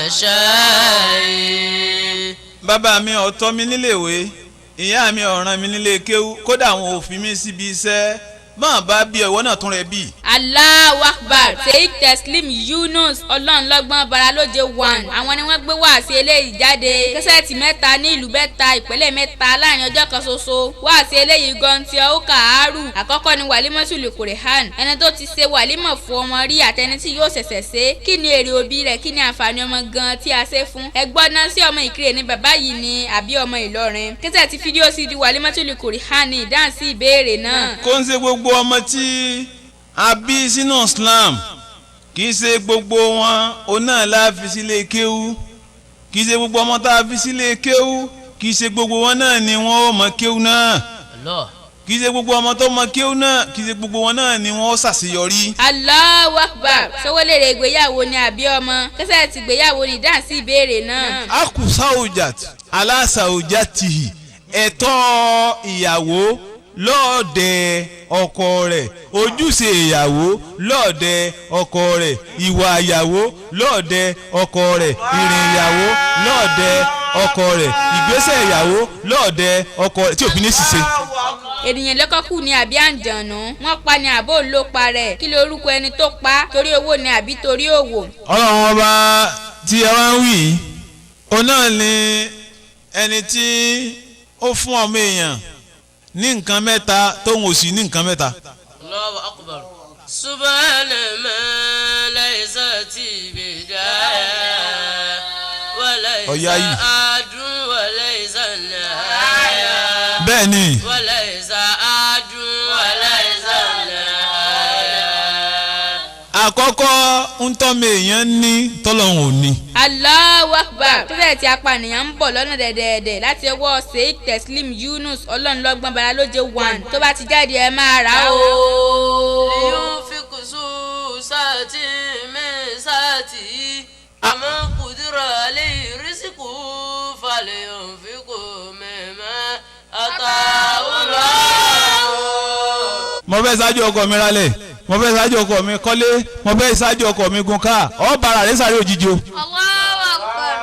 شيء. Bàbá mi ò tọ́ mi níléèwé, ìyá mi ò rán mi nílé kéwú, kódà àwọn ò fi mí síbi iṣẹ́ máa bá bí ọwọ́ náà tún rẹ bí. Allahu Akbar. Sheikh Teslim Yunus Ọlọ́nlọ́gbọ́n Baralóje 1, àwọn ni wọ́n gbé wáàsí eléyìí jáde. Kẹsẹ̀tì 3 ní ìlú 3, ìpínlẹ̀ 3 láàrin ọjọ́ kan ṣoṣo. Wáàsí eléyìí gan ti ọ̀ọ́kà àárù. Àkọ́kọ́ ni wàlímọ́sùlù Kùrẹ́hàn, ẹni tó ti ṣe wàlímọ̀ fún ọmọ rí àtẹni tí yóò ṣẹ̀ṣẹ̀ ṣe. Kí ni èrè òbí rẹ̀? Kí ni àǹfààní ọmọ gan tí a ṣe fún? Ẹgbọ́n náà, sí ọmọ Ìkirè ni bàbá yìí ni àbí ọmọ Ìlọrin? Kẹsẹ̀tì fídíò sí di wàlímọ́sùlù Kùrẹ́hàn ní ìdáhùn sí ìbéèrè náà. Kó ń ṣe gbogbo ọmọ tí a bí sínú Islam, kì í ṣe gbogbo wọn òun náà la fi sílé kéwú. Kì í ṣe gbogbo ọmọ tá a fi sílé kéwú, kì í ṣe gbogbo wọn náà ni wọn ó mọ kéwú náà. Allah. Kì í ṣe gbogbo ọmọ tó mọ kéwú náà, kì í ṣe gbogbo wọn náà ni wọn ó ṣàṣeyọrí. Allahu Akbar. Sowolere ìgbéyàwó ni àbí ọmọ? Kẹsẹ̀tì ìgbéyàwó ni ìdáhùn sí ìbéèrè náà. Akusaujat alasaujatihi, ẹ̀tọ́ ìyàwó lọ́ọ̀dẹ ọkọ rẹ̀, ojúṣe ìyàwó lọ́ọ̀dẹ ọkọ rẹ̀, ìwà ìyàwó lọ́ọ̀dẹ ọkọ rẹ̀, ìrìn ìyàwó lọ́ọ̀dẹ ọkọ rẹ̀, ìgbésẹ̀ ìyàwó lọ́ọ̀dẹ ọkọ rẹ̀ tí òfin ní ṣiṣẹ́. Ènìyàn lọ́kọ́kù ni àbí àǹjọ̀nù? Wọ́n pa ni àbó ló pa rẹ̀? Kí lorúkọ ẹni tó pa? Torí owó ni àbí torí òwò? Ọlọ́run ọba tí ẹ wá ń wí yìí, òun náà ni ẹni tí ó fún ọmọ èèyàn ní nǹkan mẹ́ta tóun ò sí ní nǹkan mẹ́ta. Allahu akbar. Subhana man laysat bidaya wa laysa Ọ̀yá yìí. adun wa laysa nahaya. Bẹ́ẹ̀ ni. Wa laysa adun wa laysa nahaya. Àkọ́kọ́ ń tọ́mọ èèyàn ní tọ́lọ́hún ò ní. Allahu Akbar. Kẹsẹ̀tì apànìyàn ń bọ̀ lọ́nà dẹ̀dẹ̀dẹ̀ láti ọwọ́ Sheikh Teslim Yunus Ọlọ́nlọ́gbọ́n Baralóje 1. Tó bá ti jáde ẹ máa rà ó. لينفق ذو سعة من سعته ومن قدر عليه رزقه فلينفق مما آتاه الله. Mo fẹ́ ṣáájú ọkọ mi ralẹ̀, mo fẹ́ ṣáájú ọkọ mi kọ́lé, mo fẹ́ ṣáájú ọkọ mi gun káà, ọ bára rẹ sáré òjijì o. Allahu Akbar.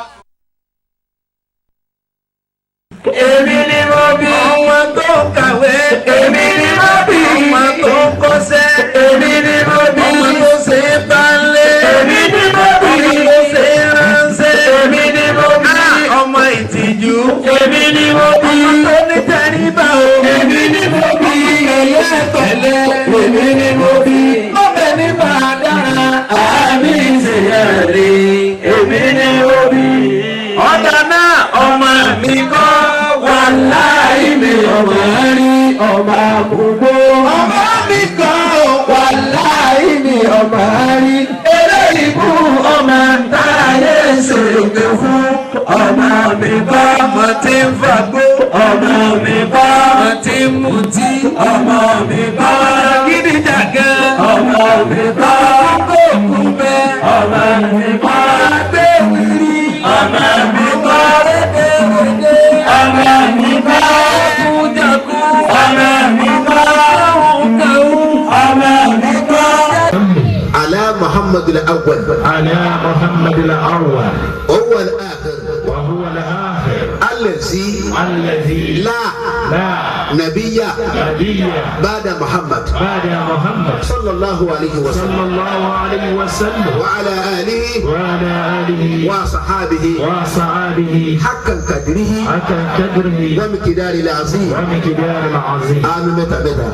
Èmi ni mo bí ọmọ tó kàwé. Èmi ni mo bí ọmọ tó kọ́ṣẹ́. Èmi ni mo bí ọmọ tó ṣe é balẹ̀. Èmi ni mo bí ọmọ tó ṣe é ránṣẹ́. Èmi ni mo bí ọmọ ìtìjú. Èmi ni mo bí ọmọ tó ní tẹríba o. Èmi ni mo bí ẹyẹ pẹ̀lẹ́. Èmi ni mo bí ọbẹ̀ ní bàá dára. Àmì ìṣèyàn rí. Èmi ni mo bí ọ̀dà náà ọmọ mi kọ́ wà láì mi ọmọ rí ọmọ àkùgbó. Ọmọ mi kọ́ wà láì mi ọmọ rí eléyìí kú ọmọ táyé ṣègbè fún. Ọmọ mi kọ́ ọmọ tí ń fagbó. Ọmọ mi kọ́ ọmọ tí ń mutí. Ọmọ mi kọ́ gídíjàgan. Ọmọ mi kọ́ kókó bẹ́. Ọmọ mi kọ́ gbẹ̀wìrì. Ọmọ mi kọ́ rédèrèdè. Ọmọ mi kọ́ kújàkú. Ọmọ mi kọ́ kàwú. Ọmọ mi kọ́. على محمد الأول على محمد الأول وهو الآخر وهو الآخر الذي الذي لا لا نبي نبي بعد محمد بعد محمد صلى الله عليه صلى وسلم الله عليه وسلم وعلى آله وعلى آله وصحابه وصحابه حق قدره حق قدره ومقدار العظيم. ومقدار العظيم. آمين. متى متى.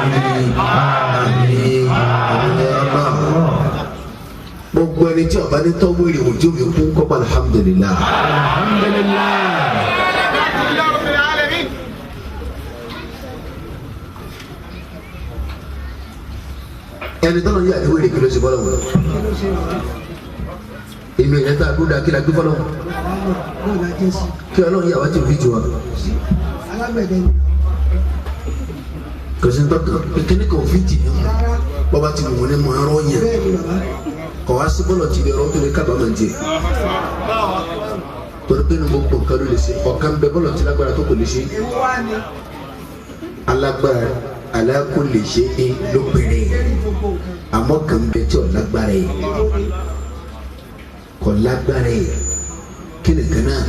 آمين آمين آمين يا الله. Gbogbo ẹni tí ọba ní tọ́wọ́ èrè òjò mi kú kọ́pọ̀ alhamdulillah. الحمد لله. Ẹni tọ́lọ́ yà ní wèrè kí ló ṣe fọlọ́ wọn. Èmi ìyẹn tá a dúró dáa kí la gbé fọlọ́ wọn. Kí ọlọ́run yà wá tí o fi jù wá. Kò sí tọ́ka kíní kan òfin tì ní bọ́ba ti wù ní mọ ẹrọ yẹn kọ̀ wá sí bọ́lọ̀ tí ẹrọ tó lè kábàámọ̀ jẹ torí pé ní gbogbo nǹkan ló lè ṣe ọ̀kan bẹ bọ́lọ̀ tí lágbára tó kò lè ṣe alágbára aláko lè ṣe é ló péré àmọ́ kàn bẹ tí ò lágbára yìí. Kò lágbára yẹ kíni kan náà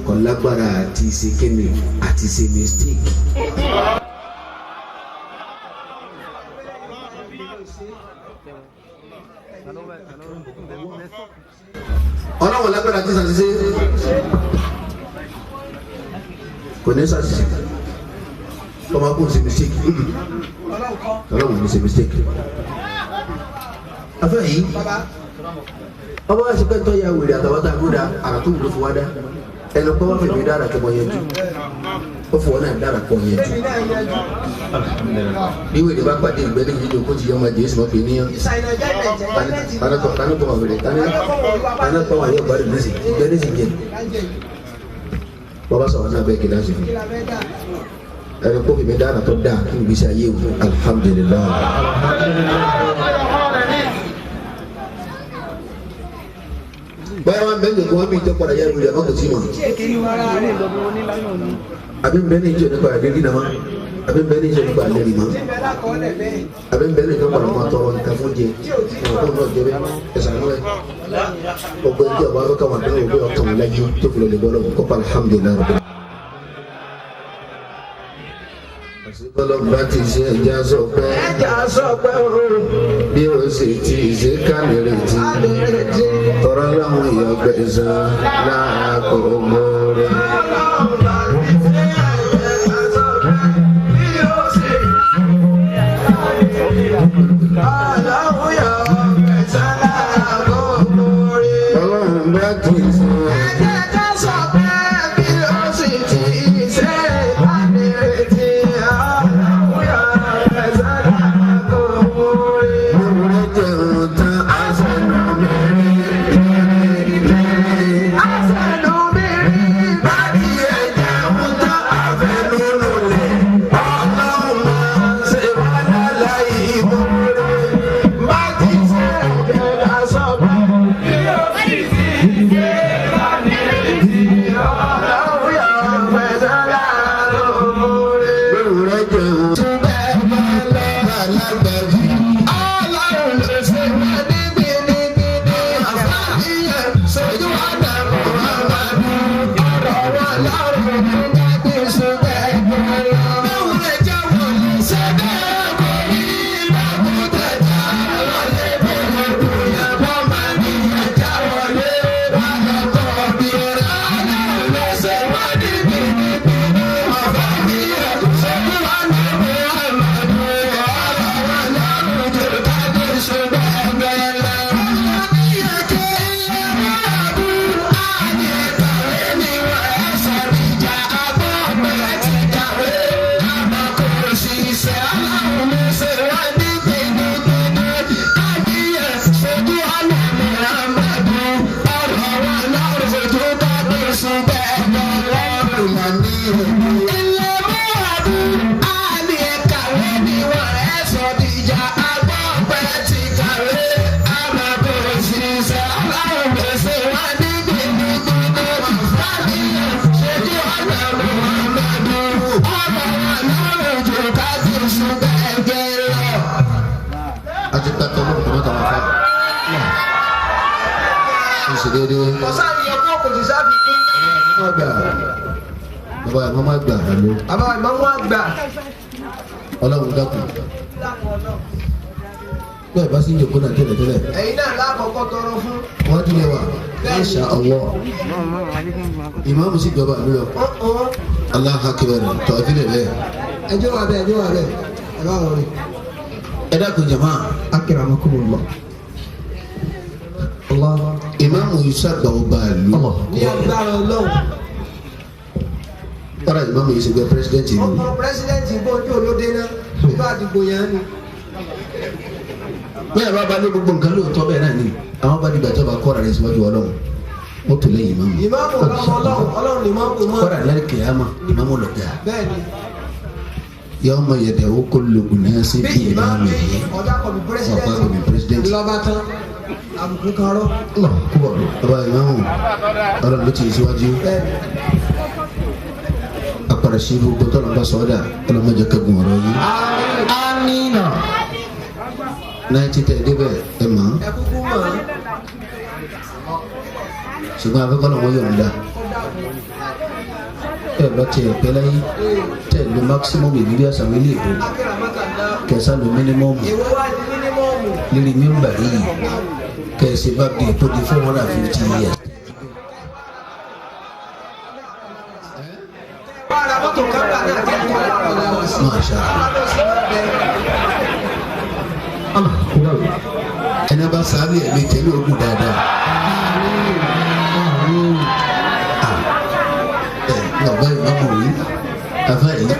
kò lágbára àti ṣe kíni àti ṣe mistake. Ọlọ́run lágbára àti ṣàṣìṣe kò ní ṣàṣìṣe ọmọ akó ṣe mistake Ọlọ́run ní ṣe mistake. Afẹ́ yìí ọba wa ṣe pé tọ́ ya wèrè àtàwọn tá a gbóda àrà tó wúlò fún wa dá ẹnu pé wọ́n fẹ̀mí dára tó mọ yẹn jù ó fọwọ́ náà dára pọ̀ yẹn jù bí wèrè bá pàdé ìgbẹ́ ní ìdíje kó ti yọ ọmọ jésù mọ́ pé níyàn tani kọ́ wà wèrè tani kọ́ wà yóò gbádùn nísì ìgbẹ́ nísì jẹ bọ́bá sọ̀rọ̀ náà bẹ́ẹ̀ kìlá sí fún ẹnu kó fẹ̀mí dára tó dáa kí n gbèsè ayé wò alhamdulilayi. Báyọ̀ wọn bẹ́ẹ̀ jòkó wọn bí ìjọ padà yẹ wuli àmọ́ kò tí ma. Àbí bẹ́ẹ̀ ni ìjọ nípa àdé dínà ma àbí bẹ́ẹ̀ ni ìjọ nípa àdé rì ma àbí bẹ́ẹ̀ ni ìjọ padà máa tọrọ nǹkan fún jẹ ọ̀rọ̀ tó ń jẹ bẹ́ẹ̀ ẹ̀sán náà ọgbẹ́ ìjọ bá fẹ́ káwọn àdéhùn òbí ọkàn wọn láyé tó fi lọ lè bọ́ lọ́wọ́ kọ́pà alhamdulilayi rabbil. Bọ́lọ́mbà ti ṣe ẹja sọ pé bí o sì ti ṣe ká nírètí tọ́ra láwọn èèyàn gbẹ̀sán láàkó mọ́rẹ́. Bọ́lọ́mbà ti ṣe ẹja sọ pé bí o sì ti ṣe ká nírètí. Bàbá ìmọ̀ máa gbà ló. Bàbá ìmọ̀ máa gbà. Ọlọ́run dákun. Bẹ́ẹ̀ bá sí ń jòkó náà tẹ́lẹ̀ tẹ́lẹ̀. Ẹ̀yin náà lákọ̀ọ́kọ́ tọrọ fún. Wọ́n ti lè wà. Masha Allah. Ìmáàmù sì jọba àlú lọ. Allahu akbar tọ́ ẹ fi lè bẹ́ẹ̀. Ẹjọ́ wà bẹ́ẹ̀ ẹjọ́ wà bẹ́ẹ̀ ẹ bá wọlé. Ẹ dákun jàmá. Akramakumullah. Allah. Ìmáàmù yìí sàgbà ọba ìlú. Ní agbára Ọlọ́run. Tọ́lá ìmáàmù yìí ṣe gbé pírẹsidẹ́ǹtì ìlú. Ọkọ̀ pírẹsidẹ́ǹtì gbọ́njú olóde náà nígbà àdìgbò yẹn ni. Bẹ́ẹ̀ bá ba ní gbogbo nǹkan lóòótọ́ bẹ́ẹ̀ náà ni àwọn bá dìgbà tó bá kọ́ra rẹ̀ síwájú Ọlọ́run wọ́n tó lẹ́yìn ìmáàmù. Ìmáàmù ọlọ́run Ọlọ́run ni ìmáàmù mọ́. Kọ́ra lẹ́rìí kìyàmà ìmáàmù lọ̀gá. Bẹ́ẹ̀ni. Yawma yad'u kullu unasin Bí bi ìmáàmù imamihim. ọ̀gá kọ̀ bí Ọ̀gá kọ̀ bí pírẹsidẹ́ǹtì. Lọ́ba tán àbùkù kan rọ́. Bàbá ìmáàmù Ọlọ́run ló ti síwájú. Bẹ́ẹ̀ni. Apàdà sí gbogbo tọ́lọ̀ bá sọ́dà ọlọ́mọdé kẹ́gun ọ̀rọ̀ yìí. Amina. Náà ti tẹ̀ débẹ̀ ẹ̀ mọ́. Ẹ kúkú mọ̀. Ṣùgbọ́n afẹ́kọ́ lọ́wọ́ yọ̀ǹda. Ẹ bá tiẹ̀ pẹ́ láyé tẹ̀ lo maximum ìrírí àṣà ilé ìbò kẹsàn lo minimum lérí mímbà yìí kẹsì bá di tó di 450 years. Masha Allah. Ẹni bá sáábì ẹ̀mí tẹ̀lé ogun dáadáa. Ọba ìmọ̀mọ̀ yìí afa yìí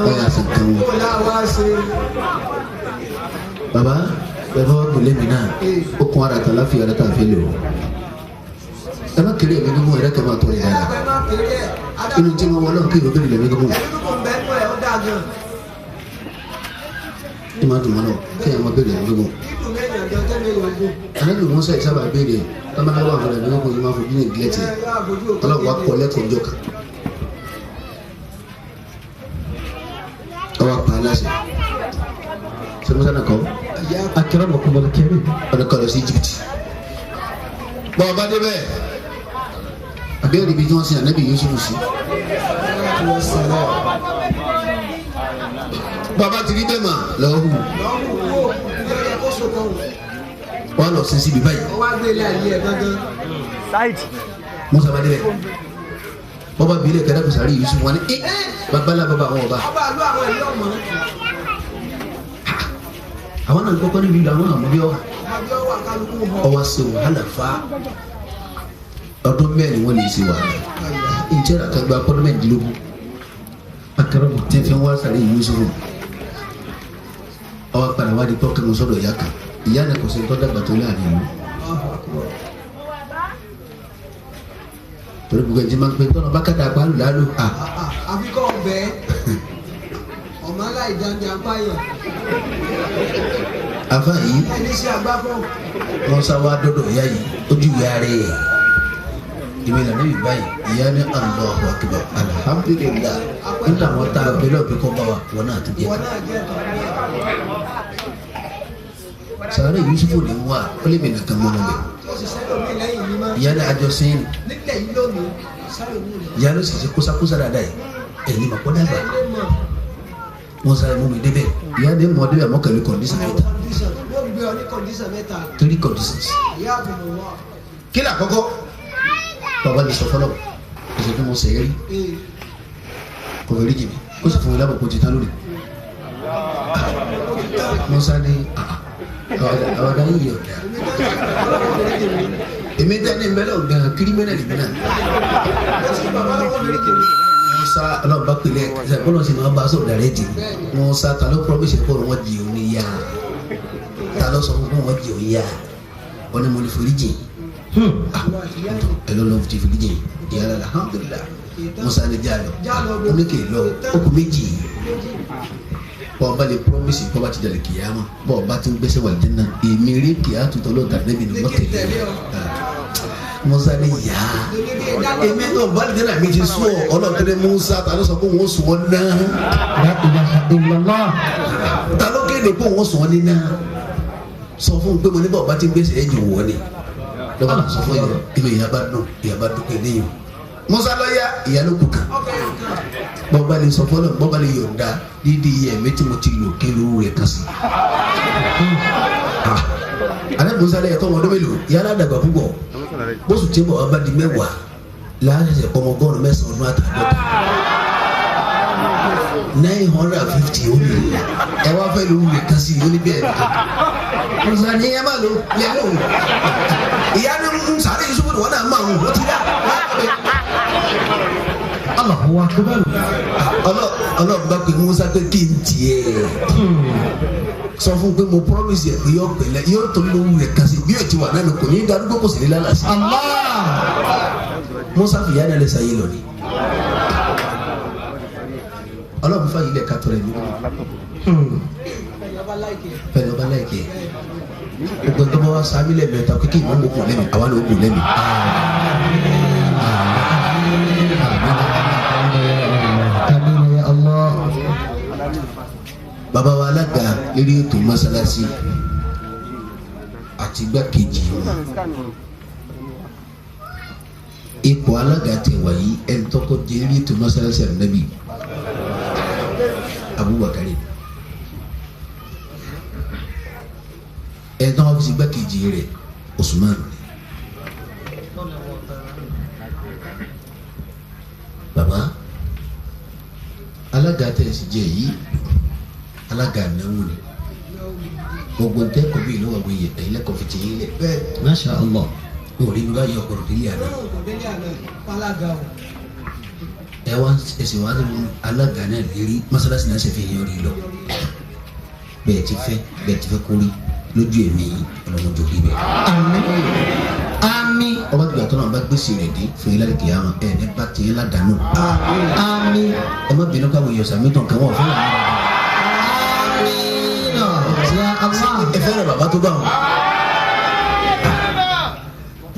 ọ̀yà sàkàn wọn. Baba bàbá wa kò lémi náà ó kún ara ta láfi ara ta fi lò ó. Ẹ má kéré ẹ̀mí gbogbo ẹ̀rẹ́ kẹ́ máa tọrọ yàrá. Inú tí wọ́n wọlé kí ló bẹ̀rẹ̀ lẹ́mí gbogbo. Ẹ má dùn mọ́ náà kí ẹ má bẹ̀rẹ̀ ẹ̀mí gbogbo. Ànábì Mùsá yìí sábà béèrè tọ́mọdé wà fún ẹ̀mí gbogbo yìí máa fojú ní ìgílẹ̀tì. Ọlọ́run wa kọ́ lẹ́kọ̀ọ́ ọjọ́ kan. Ọwọ́ pa aláṣẹ. Ṣé Musa náà kọ́? Akramakum al-karim. Ọdún kọ́ lọ sí Egypt. Bọ́ ọba débẹ̀, àbẹ́rẹ́ ibi tí wọ́n sin Ànábì Yusuf sí. Bàbá ti rí bẹ́ẹ̀ mà lọ́ọ́ hù. Wọ́n lọ sin síbi báyìí. Musa bá débẹ̀. Bọ́ba bílẹ̀ kẹ́lẹ́ kò sáré Yusuf wọn ni ẹ́ babalá bàbá àwọn ọba. Àwọn náà kọ́kọ́ níbi ìlú àwọn àmọ́ bí ọ ọwọ́ ṣe wàhálà fa ọdún mẹ́rin wọ́n lè ṣe wàhálà ǹjẹ́ àkàgbà ọdún mẹ́rìndínlógún Akramakum. tí fi ń wá sáré Yusuf ọwọ́ padà wá di tọ́kẹ́ mọ́ sọ́dọ̀ ìyá kan ìyá náà kò sí tó dàgbà tó láàrin ìlú torí gbogbo ẹni tí máa ń pè tọ́nà bá kàtà àpá lùlálù à àfikọ́ ọbẹ̀ ọmọ aláìdáńdá báyọ̀ àfa yìí ẹni sí agbáfọ́ wọ́n sá wá dọ́dọ̀ ìyá yìí ojú ìyá rẹ̀ ìwé ìlànà yìí báyìí ìyá ní Allahu Akbar alhamdulillah nígbà wọn tá a bẹ̀rẹ̀ òbí kọ́ bá wa wọn náà tó jẹ́ ìwọ kan. náà jẹ́ kan Sàárè Yusufu ní wà ó lè mìíràn kan mọ́ lọ́bẹ̀ tó sì sẹ́lómi lẹ́yìn mi mọ́ ìyá ní àjọsìn nílẹ̀ yìí lónìí sẹ́lómi rẹ̀ ìyá ló sì ṣe kósákósá dáadáa yìí ẹ̀yìn mà kọ́ dàgbà ẹ̀ lè mọ̀ wọn sáré mú mi débẹ̀ ìyá ní mọ̀ débẹ̀ mọ́ kọ̀ndíṣàn mẹ́ta kọ́ndíṣàn wọ́n gbé ọ ní kọ́ndíṣàn mẹ́ta 3 conditions. ìyá àbùmọ̀ wà Kí ni àkọ́kọ́ bàbá lè sọ fọlọ́ ẹ̀sẹ̀ tó mọ̀ sẹ́yìn rí kò fẹ́ rí jìnnì kó sì fún mi lábọ̀ kó ti tán lórí. Musa ní àwàdà yìí yọ̀ dá èmi dání mbẹ́lẹ̀ ọ̀gá kírímẹ́nà lèmi náà. Musa ọlọ́run bá pèlè ẹ̀ bọ́lá sì máa bá a sọ̀rọ̀ dàrẹ́ jì Musa ta ló promise kó wọ́n di òun yá ta ló sọ fún wọn di òun yá wọ́n ní mo lè forí jìn ẹ ló lọ́ọ́ ti forí jìn ìyá rẹ̀ alhamdulillah Musa ní já lọ ó ní kì í lọ ó kù méjì bọ́ọ̀ bá lè promise kọ́ bá ti dàlẹ̀ kìyàmá bọ́ọ̀ bá ti ń gbèsè wà lẹ́nà èmi rí kìyà tuntun lọ́ọ́ tàbí níbi ni wọ́n tẹ̀lé Musa ní yá èmi náà bá lè dẹ́nà mi ti sún ọ ọlọ́ọ̀tẹ́lẹ̀ Musa ta ló sọ pé òun ó sùn ọ́ náà La ilaha illallah. ta ló kéde pé òun ó sùn ọ́ ní náà sọ fún un pé mo ní bọ́ọ̀ bá ti ń gbèsè ẹ̀jẹ̀ wọ̀ ni lọ́wọ́ bá sọ fún yẹn inú ìyá bá dùn ìyá bá dùn pé níyìn Musa lọ yá ìyá ló kù kàn bọ́ọ̀ bá lè sọ fọlọ́ bọ́ọ̀ bá lè yọ̀ǹda dídí iye ẹ̀mí tí mo ti lò kí ló rẹ̀ kan sí. Alẹ́ Musa lẹ́yìn tó wọn ọdún mélòó ìyá aládàgbà púpọ̀ bóṣù tí bọ̀ wá bá di mẹ́wàá láàṣẹṣẹ pọmọ ọgọ́rùn mẹ́sàn-án ọdún àtàdọ́ta 950 ó lè ẹ wá fẹ́ lóhùn lè kan sí i ó ní bẹ́ẹ̀ ni Musa ní ẹ má lò ìyá lòun ìyá ní ń sáré Yusufu ni wọn náà máa ń wọ́n ti dá Allahu akbar. Ọlọ́run bá pe Musa pé kí n tiẹ̀ sọ fún un pé mo promise yẹ pé yóò pẹ̀lẹ́ yóò tó lóhùn rẹ̀ kan sí bí yóò ti wà nánu kò ní í darúgbó kò sì ní lálàsí. Allah. Musa fìyà náà lè sáyé lọ ni Ọlọ́run fàyè lẹ̀ ká tọrọ ẹ̀mí lọ́wọ́ fẹ́ni ọba láìkẹ́ gbogbo ẹgbẹ́ bá wa sàmì lẹ́mẹ̀ta kékeré ìmọ̀ ògùn lẹ́mì àwa ni ògùn lẹ́mì. Amin ya Allah. Bàbá wa alága lérí ètò mọ́sálásí àti igbákejì wọn Ipò alága tẹ wáyé ẹni tọkọ jẹrí tó mọ́sálásí ànábì Abubakar ẹni tó wọn fi sí gbákejì rẹ̀ Usman baba alága tẹ ẹ sì jẹ yìí alága náwó ni gbogbo ntẹ kọ bí ìlú àwọn èèyàn ẹ̀yin lẹkọọ fi ti yín lẹ. Masha Allah. N ò rí mi báyìí ọkọ̀rọ̀ délé àná. Ẹ wá ẹsẹ̀ wá ní alága náà lérí mọ́sálásí náà ṣe fi yan rí lọ. Bẹ́ẹ̀ ti fẹ́ kórí lójú èmi ọlọ́mọdé orí bẹ́ẹ̀. Àmín. Àmín. Ọba gbà tó náà bá gbèsè rẹ̀ dé fún yín lálẹ́ kìyàmá ẹ̀ ní bá tiẹ̀ ládàánù. Àmín. Ẹ má bínú káwọn èèyàn sàmì tàn káwọn ọ̀fẹ́ làwọn. Àmín. Ya Allah. Ẹ fẹ́ràn bàbá tó bá wọn.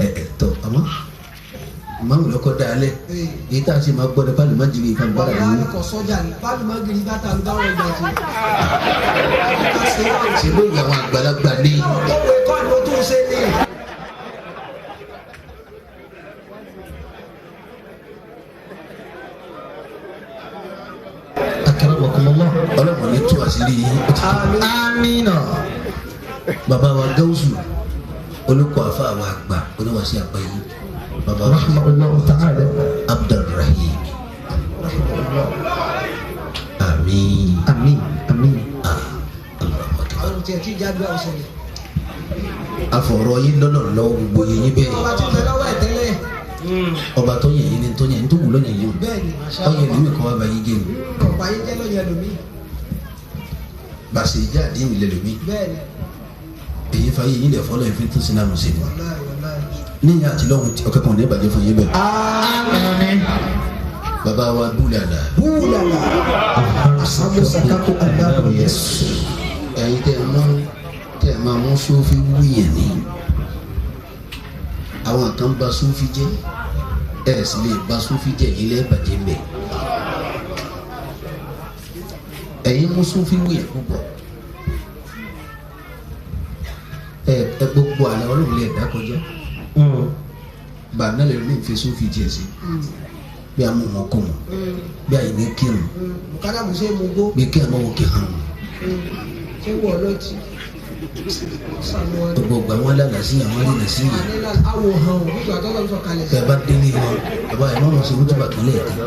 Ẹ ẹ tọ àmọ́ màmú lọkọ da alẹ èyí tá a sì máa gbọ́ ní pálí má jìnnì ìfàlù bára Wàhálà yìí. kò sọ́jà ní pálí má gírí bàtà ló bá wọn jà sí. Ṣé ló yà àwọn àgbàlagbà ní. Owó ẹ̀kọ́ ni ó tún ṣe ní. Akramakumullah. Ọlọ́run ní tú àṣírí yìí. Àmín. Bàbá wa Gáúsù olùkọ́ àfa àwọn àgbà oníwàásí àgbà yìí. Bàbá wa Rahimahullahu ta'ala. Abdulrahim. Àmín. Àmín. Àmín. Allahu akbar. Àwọn tiẹ̀ tí jáde ọ̀sẹ̀ ni. Afọ̀rọ̀ yín lọ́nà lọ́wọ́ gbogbo yín yín bẹ́ẹ̀. Ọba tí ń bẹ lọ́wọ́ ẹ̀ tẹ́lẹ̀. Ọba tó yẹ yín ni tó yẹ yín tó wù lọ́yẹ̀ yín o. Bẹ́ẹ̀ ni. Ọyẹ lómi kọ́ wa bá yín jẹ́ ni. Ọ̀pọ̀ ayé jẹ́ lọ́yẹ̀ lómi. Bàṣẹ ìjà àdéhùn ilẹ̀ lómi. Bẹ́ẹ̀ ni. Èyí fa yín ilẹ̀ fọlọ́ yìí fi tún sinamù sí ni. Wàláhì wàláhì. Níyà àti lọ́hùn ọ̀kẹ́ kan ní ìbàjẹ́ fún yín bẹ́ẹ̀. Àmín. Bàbá wa búlàlà. Búlàlà. Amusakaku Allahu Yesu. Ẹ̀yin tẹ́ ẹ mú tẹ́ ẹ máa mú sófin wúyẹn ni. Àwọn kan bà sófin jẹ́ ẹ sì lè bà sófin jẹ́ ilé ìbàjẹ́ mbẹ́. Ẹ̀yin mú sófin wúyẹn púpọ̀. Ẹ ẹ gbogbo àlẹ́ ọlọ́run lè dá kọjá. Bàbá lè ní ìfẹ́ sófin jẹ́ sí. Bí a mú wọn kọ́ wọn, bí a yìí ní kírun, Mùkádàmù ṣe mú gbó. bí kí a máa wọ kí hàn wọn. Ṣé wọ̀ lọ́tì? Gbogbo ọgbà wọn lálà sí àwọn arìnrìn sí yìí. Àwòhàn ò nígbà tó lọ sọ kalẹ̀ sí. Bẹ́ẹ̀ bá délé wọn, bàbá ẹ̀ máa sọ wútúbà kan lẹ́ẹ̀kan.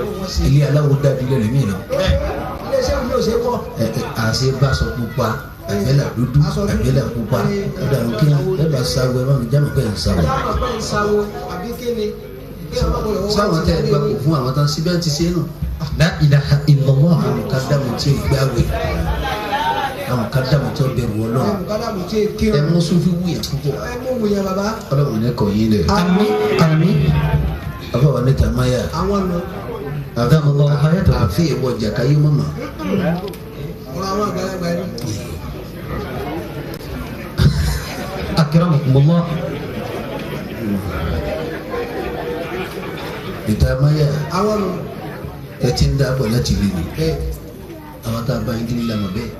Ilé aláwo dájú lẹ́nu mí lọ. Iléeṣẹ́ mi ò ṣe kọ́. Ẹ ẹ àṣẹ bá sọ pupa, àbẹ́là dúdú, àbẹ́là pupa. Ọ̀dà àwọn kí ẹ bá sáwọ ẹ má mi jáàmù pẹ́ ń sáwọ. Jáàmù pẹ́ ń sáwọ àbí kí ni? Kí ẹ má gbọ́dọ̀ wọ́n Sáwọn tẹ ẹ gbà kó fún àwọn tán síbẹ̀ ti ṣe é nù. La ilaha illallah. Àwọn ká dàmú tí ò gbáwé. Àwọn ká dàmú tí ò bẹ̀rù Ọlọ́run. Mùkádàmù ṣe kí Ẹ mú sófin wúyẹ̀ púpọ̀. ẹ mú wùyẹn bàbá. Ọlọ́run ní kò yín lẹ̀. Àmín. Àmín. Bàbá wa níta máyà. Àwọn nù. Adamallahu hayatahu. Àfi ìwọ jàkáyé mọ̀mọ́. Ọ̀rọ̀ àwọn àgbàlagbà ni. Akramakumullah. Níta máyà Àwọn nù. ẹ ti ń dábọ̀ láti rí ni. Àwọn tá a bá yín délé lánàá bẹ́ẹ̀.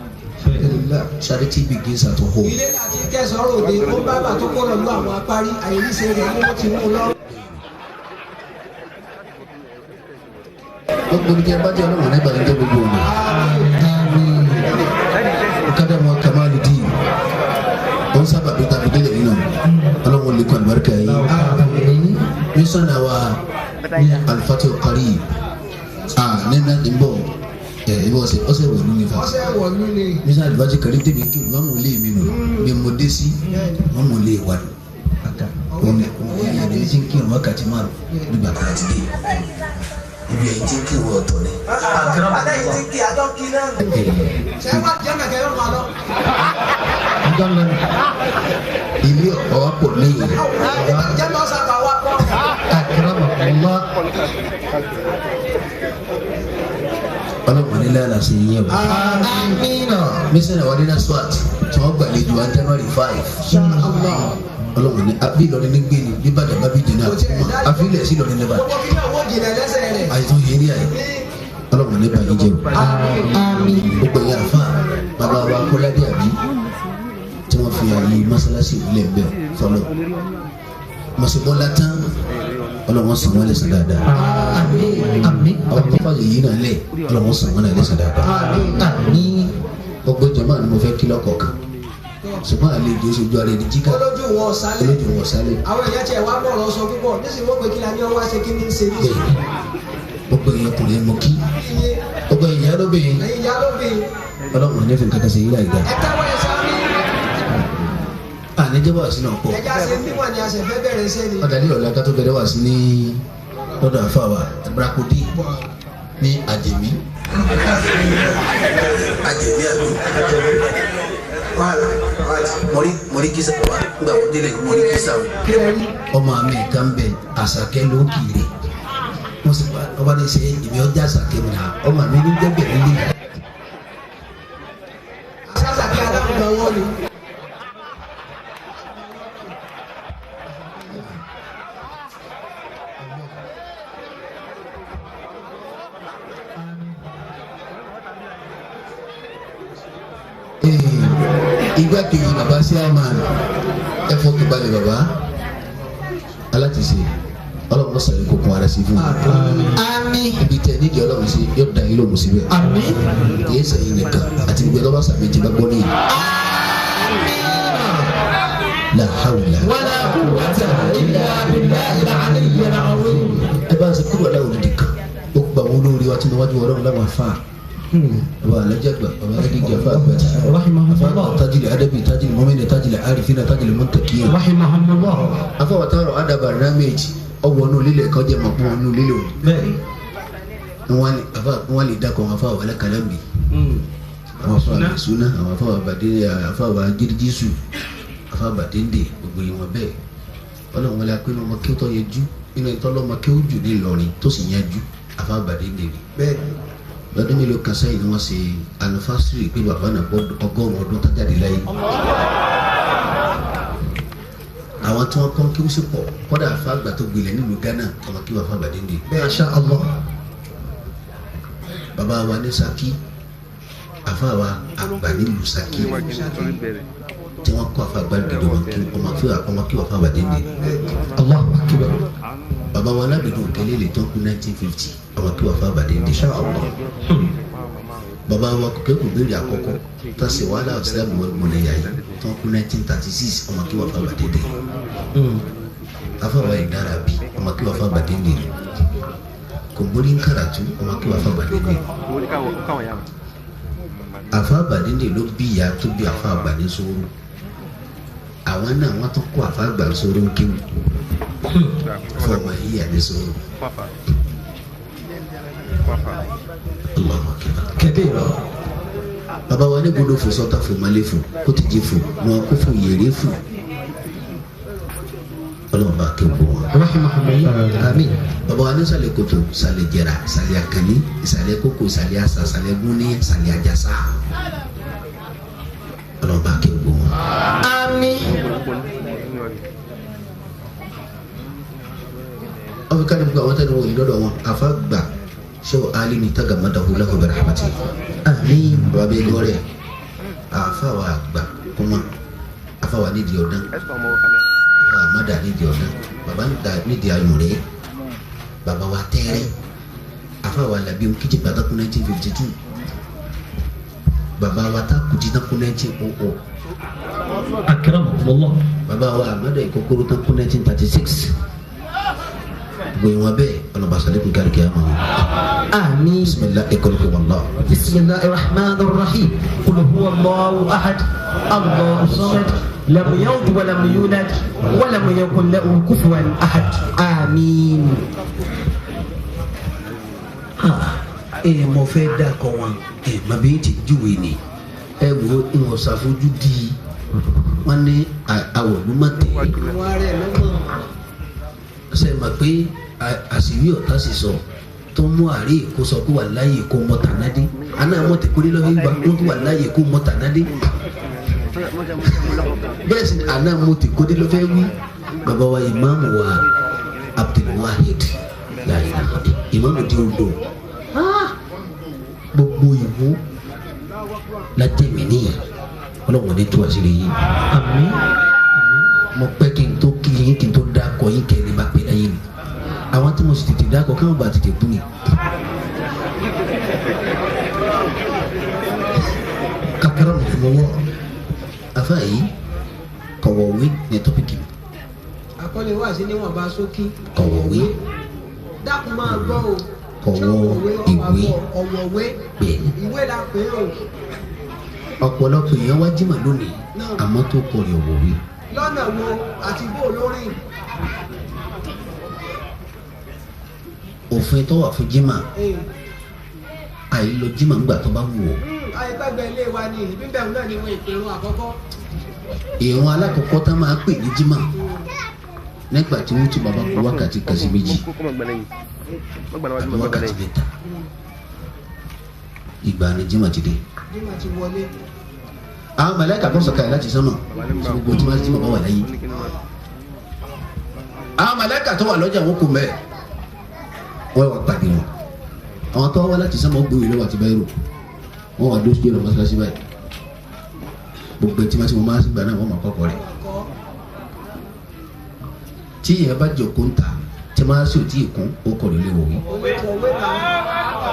Charity begins at home. Ilé láti kẹsàn-án ròde, ó bá bà tó kó lọ lú àwọn apárí, àyèníṣe rẹ̀ ni wọ́n ti mú lọ. Gbogbo ní kí ẹ bá jẹ́ ọlọ́run nígbà yín jẹ́ gbogbo ọ̀nà. Àmín. Kádàmú Kamaludin. Ó ń sábà bí tàbí délé yìí náà. Ọlọ́run lè kọ́ àlùbáríkà yìí. Àmín. Mísọ̀nà wa Alifati Qarib. Ah, nínú ẹ̀ ń bọ̀ ẹ̀ ẹ̀ ọ̀sẹ̀ ọ̀sẹ̀ wọ̀ nínú ifá. Ọ̀sẹ̀ wọ̀lú ni. Mísọ̀nà Alifati Qarib débi kí wọ́n mú lé mi nù. Bí mo dé sí, wọ́n mú lé wa nù. Òun ni òun ni tí ń kírun wákàtí márùn nígbà kan àti dé. Ibi ẹ̀yìn tí ń kírun ọ̀tọ̀ ni. Àtẹ̀yìn ti kí àjọ kí náà nù. Ṣé wàá jẹ́ kẹ̀kẹ́ yóò máa lọ? Ọjọ́ lọ. Ilé ọ̀pọ̀ wa pọ̀ lẹ́yìn. Jẹ́ lọ sàkà wá pọ̀. Akramakumullah. Ọlọ́run ní lára sí yín o. Àmín. Mísọ̀nà wa ní Naswat tí wọ́n gbàlejò wa January 5. Ọlọ́run ní àbí Ìlọrin ní gbé ni bí Ìbàdàn bá bí jìnnà àfilẹ̀ sí Ìlọrin ní Ìbàdàn. Gbogbo kí náà wọ́n jìnà lẹ́sẹ̀ rẹ̀. Àìsàn yìí ní àyè. Ọlọ́run ní bàyí jẹ́ o. Àmín. Gbogbo ẹ̀yà àfa bàbá wa Kọ́ládé àbí tí wọ́n fi àyè mọ́sálásí ìlẹ̀ bẹ́ẹ̀ fọlọ́. Mọ̀sibọ́lá tán ọlọ́wọ́n sàn wọ́n lẹ́sàn dáadáa. Àmín. Àmín. Àwọn tó fàyè yìí náà lẹ̀ ọlọ́wọ́n sàn wọ́n náà lẹ́sàn dáadáa. Àmín. Gbogbo jama ni mo fẹ́ kí lọ́kọ̀ọ̀kan. Ṣùgbọ́n àlejò ṣojú ara ẹni jíkà Olójú wọn sálẹ̀. olójú wọn sálẹ̀. Àwọn èèyàn tiẹ̀ wá bọ̀rọ̀ sọ púpọ̀ nísìnyí wọ́n pé kí la ní ọwọ́ ṣe kí ní ṣe ní. Bẹ́ẹ̀ gbogbo èèyàn ọkùnrin mo kí gbogbo èèyàn lóbìnrin Ẹ̀yin ìyá ló bí ọlọ́run ní fi nǹkan kan ṣe yín láì dáa. ẹ tẹ́wọ́ ẹ sáré. Àníjẹ́ wà sínú ọ̀pọ̀. Ẹja ṣe níwọ̀n ni a ṣe fẹ́ bẹ̀rẹ̀ iṣẹ́ ni. Ọ̀dàlẹ́ ọ̀la ká tó bẹ̀rẹ̀ wà sí ní lọ́dọ̀ àfàwà Brakodi ní Àjèmí. Àjèmí àbí mọ̀rí kìsà wa nígbà wọ́n délé mọ̀rí kìsà o. Ọmọ mi kan bẹ Àṣàkẹ́ ló kiri. Wọ́n sì ọba ní sẹ́ èmi ọjà Àṣàkẹ́ mi náà ọmọ mi ní dẹ́gbẹ̀ nílé. Sásàkí aláǹgbọ̀n wọn ni. Igbákejì baba chairman ẹ fọkàn balẹ̀ baba alátìsí ọlọ́run sàlẹ̀ kó kún ara sí fún mi. Àmín. Ibi tẹ nídìí ọlọ́run sí yóò da yín lóhùn síbẹ̀. Àmín. Kìí sẹ́yìn nìkan àti gbogbo ẹ̀dọ́ bá sàmì tí bá gbọ́ nìyí. La hawla. Wala quwwata illa billahi al-aliyyil azim. Ẹ bá ń sẹ kúrò aláwọ̀ dídì kan ó gba àwọn olórí wa tí mo wájú ọlọ́run láwọn afá. Baba alájà gbà baba alájà fà gbà. Rahimahullah. Tajili adabi tajili mọ́mìnì tajili arifina tajili mọ́ntàkìyà. Rahimahullah. Afọwọ́tàrọ̀ adaba ramage ọwọ́ nù lílẹ̀ kan jẹ́ mọ̀ pọ́n nù lílẹ̀ o. Bẹ́ẹ̀. Wọ́n lè dákọ̀ wọn afáwọ̀ alákàlámbì àwọn afáwọ̀ àmẹ́súná àwọn afáwọ̀ àbàdé afáwọ̀ agídíjísù afáwọ̀ àbàdéǹdè gbogbo ìwọ̀n bẹ́ẹ̀ ọlọ́run wọlé apẹ́ ọmọ kí ó tọ́ yẹjú nínú ẹ̀tọ́ lọ́mọ kí ó jù ní Ìlọrin tó sì yẹjú afáwọ̀ àbàdéǹdè ni. Bẹ́ẹ̀ lọ́dún mélòó kan sẹ́yìn ni wọ́n ṣe anifásitì pé bàbá náà gbọ́ 100 ọdún tó jáde láyé. Àwọn tí wọ́n kọ́ kí ó sì pọ̀ kọ́dà afá àgbà tó gbilẹ̀ nílùú Ghana ọmọ kí wọ́n afá àbàdéǹdè. Masha Allah. Bàbá wa ní Ṣakí afa wa àgbà nílùú Ṣakí tí wọ́n kọ́ afa àgbà gidi ọmọ kí wọ́n fa àbàdé ní. Allahu akbar. Bàbá wa alábìdún òkèlè lè tán kú 1950 ọmọ kí wọ́n fa àbàdé ní. Masha Allah. Bàbá wa kòkè kò béèrè àkọ́kọ́ tó ṣe wàhálà ìsìlámù mọ̀lẹ́yà yìí tán kú 1936 ọmọ kí wọ́n fa àbàdé ní. Afa wa ìdára bí ọmọ kí wọ́n fa àbàdé ní. Kòmbórí ń kàràtú ọmọ kí wọ́n fa àbàdé ní. Àfa àbàdéǹdè ló bí ìyá tó bí àfa àgbà ní sóró àwọn náà wọn tún kó àfa àgbà ní sóró ń kéwù fọmọ yíyà ní sóró. Allahu akbar. Kabira. Bàbá wa ní gbọdọ̀ fò sọ́tà fò malé fò kó ti jí fò wọn kó fò yèrè fò ọlọ́run bá kéwù bọ̀ wọn. Rahimahullah. Àmín. Bàbá wa ní sàlẹ̀ kòtò sàlẹ̀ jẹrà sàlẹ̀ àkànní ìsàlẹ̀ kókò sàlẹ̀ àṣà sàlẹ̀ gúnní sàlẹ̀ àjàsà ọlọ́run bá kéwù bọ̀ wọn. Àmín. Aw bɛ kan àwọn tẹni wọlé lọ́dọ̀ wọn afa gbà sẹwọ ali ni tagamadahu lahu bi rahmati. Àmín. Baba bɛ gɔrɛ afa wa gbà kuma afa wa nídìí ọdán afa wa mada nídìí ọdán baba nídìí ayọ̀rẹ́ baba wa tẹ́rẹ́ afa wa labi nkejì bàtà kún 1952 baba wa ta kuti ta kún 1900 Akramakumullah. baba wa amada ìkókóró ta kún 1936 gbogbo ìwọ̀n bẹ́ẹ̀ ọlọ́ba sàlẹ̀kùn kárìkì àmọ́ wọn. Àmín. Bisimilah ekoloki wàllah. بسم الله الرحمن الرحيم قل هو الله أحد الله الصمد لم يلد ولم يولد ولم يكن له كفوا أحد آمين. Ẹ mọ fẹ́ dà kọ wọn ẹ mà bí ti júwe ni ẹ wo ìwọ̀n ṣàfojú di wọn ní àwọ̀lúmọ̀tẹ́ Àwọn ará ẹ̀ ló mọ̀. ṣe mà pé àṣírí ọ̀tá sì sọ tó mú àárẹ̀ èkó sọ kó wà láàyè kó mọ tànádé àná àmọ̀tẹ́kùnrin lọ́wọ́ ìgbà wọn kó wà láàyè kó mọ tànádé bẹ́ẹ̀ sì ni àná àmọ̀tẹ́kùnrin lọ́fẹ́ wí bàbá wa ìmáàmù wa Abdulwahid láàyè ìmáàmù di odò gbogbo ìwú látẹ̀mí nìyẹn ọlọ́run ní tó àṣírí yìí Àmín. mo pẹ́ kí n tó kí yín kí n tó dákọ̀. dákọ̀ yín kẹ́ ẹ lè bá pẹ́ láyé ni àwọn tí mo sì tètè dákọ̀ káwọn bá tètè kú ni. Akramakumullah afa yìí kọ̀wọ̀wé ní tọ́pìkì mi. Àkọlé wà sí níwọ̀nba sókí. Kọ̀wọ̀wé. Dákun máa gbọ́ o. Kọ̀wọ̀ ìwé. Ọ̀wọ̀wé. Bẹ́ẹ̀ni. Ìwé la pè é o. Ọ̀pọ̀lọpọ̀ èèyàn wá jímọ̀ lónìí àmọ́ tó kọ̀ rẹ̀ ọ̀wọ̀wé. Lọ́nà wo àti bó lórí. Òfin tó wà fún jímọ̀ àìlọ jímọ̀ ńgbà tó bá wù ọ́. Àìpẹ́gbẹ́ ilé wa ni bíbẹ̀ náà ni wọ́n ìpèrún àkọ́kọ́. Ìrun alákọ̀ọ́kọ́ tá máa pè ní jímọ̀ nígbà tí wọ́n ti bàbá kú wákàtí kan sí méjì àbí wákàtí mẹ́ta ìgbà ni jímọ̀ ti dé. Jímọ̀ ti wọlé. Àwọn màláíkà kan sọ̀kalẹ̀ láti sánmọ̀ gbogbo tí wọ́n jímọ̀ bá wà láyé. Àwọn màláíkà tó wà lọ́jà wọn kò mẹ́ẹ̀ wọ́n wà pàdé wọn. Àwọn tó wá láti sánmọ̀ gbé ìlú àti báyìí rò wọ́n wà dóṣù jẹ́rọ mọ́sálásí báyìí gbogbo ẹtí máa ti wọ́n máa ń gbà náà wọ́n máa kọ́kọ́ rẹ̀ tí ìyẹn bá jòkó ń ta tí máa sì tí ì kún ó kọ̀ lólè wò wí. Òwe ta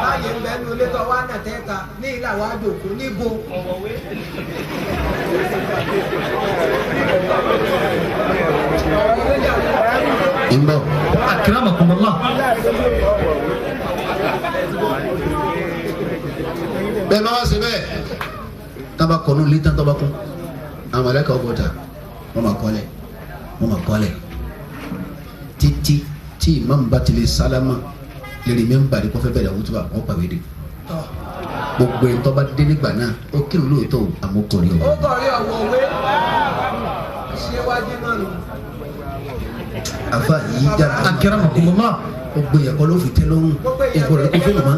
láàyè ń bẹ́ẹ̀ nu ilé tó wá nà tẹ́ta ní ilé àwọn àjòkó níbo. Ń bọ̀. Akramakumullah. Bẹ́ẹ̀ bá wá sí bẹ́ẹ̀ tába kọ́nù létán tọ́ba kún àwọn màláíkà ọgbọ́n ta wọ́n máa kọ́lẹ̀ wọ́n máa kọ́lẹ̀ títí tí ìmáàmù bá ti lè sálámà lérí mẹ́mbà ní kọfẹ́ bẹ̀rẹ̀ wútúbà wọ́n pàwé dé gbogbo ẹ̀ tọ́ba dé nígbà náà ó kírun lóòótọ́ àmọ́ kò rí ọ̀wọ́. Ó kọ̀ rí ọ̀wọ̀wé ṣé wájú náà nù. Afa yìí dára. Akramakumullah. Gbogbo yẹn kọ́ ló fi tẹ́ lọ́rùn èkó rẹ̀ kó fóònù mọ́.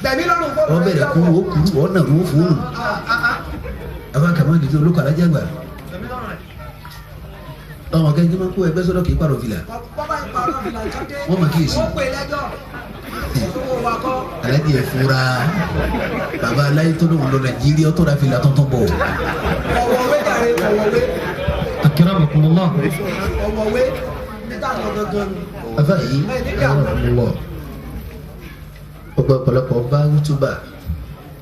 Bẹ̀mí lọ́rùn fóònù wọ́n bẹ̀rẹ̀ kú ó kú wọ́n nà ló fóònù. Afa kàmá dìde olóko alájà gbà. Ọmọ kẹ́kẹ́ máa kó ẹgbẹ́ sọ́dọ̀ kì í pàrọ̀ fìlà. Bọ́bá ìpàrọ̀ fìlà tó dé. Wọ́n mọ̀ kíyèsí. Wọ́n pè lẹ́jọ́. Owó wa kọ́. Alájì ẹ̀ fura. Bàbá aláyé tó lóun lọ Nàìjíríà tó ra fìlà tuntun bọ̀. Ọ̀wọ̀wé jàre ọ̀wọ̀wé. Akramakumullah. Ọ̀wọ̀wé níta lọ gangan nù. Afa yìí akramakumullah. Ọ̀pọ̀lọpọ̀ bá wútúbà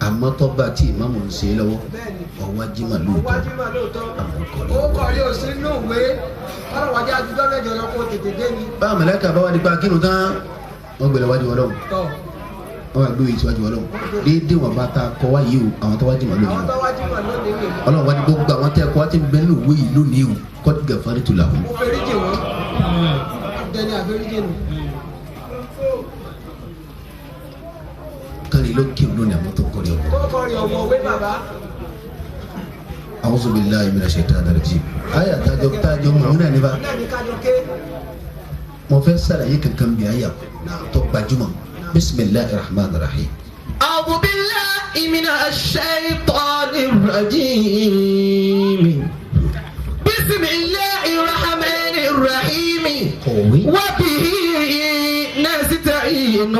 àmọ́ tọ́ba tí ìmáàmù ń ṣe lọ́wọ́ ọwọ́ jimá lóòótọ́ Ọwọ́ lóòótọ́. Ó kọ̀rí òsín inú ìwé kọ́lọ̀ wájú àdúgbò mẹ́jọ lọ kó tètè dé ni. Báwo màláíkà bá wà nípa kírun tán wọ́n gbé lọ wájú Ọlọ́run wọ́n wá gbé ìtú wájú Ọlọ́run déédéé wọn bá ta kọ́ wá yìí o àwọn tó wá jimá lónìí Àwọn tó wá jimá lónìí nìyí. Ọlọ́run wá ní gbogbo àwọn tẹ́ kọ́ wá ti ń bẹ nínú ìwé yìí lónìí o kọ́ gàfárì tó làwọn. Mo fẹ́rí jì wọ́n. Dẹni àfẹ́rí nù. Kálí ló kírun lónìí àwọn tó kọ́rí ọ̀wọ́. Tó kọ́rí ọ̀wọ́wé bàbá. A'udhu billahi minash shaitani rajim. Àyà tájọ tájọ mọ̀ náà níbà. Náà ní kájọ ké. Mo fẹ́ sàlàyé kankan bí àyà tó gbajúmọ̀. Bismillahir rahmanir rahim. أعوذ بالله من الشيطان الرجيم بسم الله الرحمن الرحيم Kọ̀wé. وبه نستعين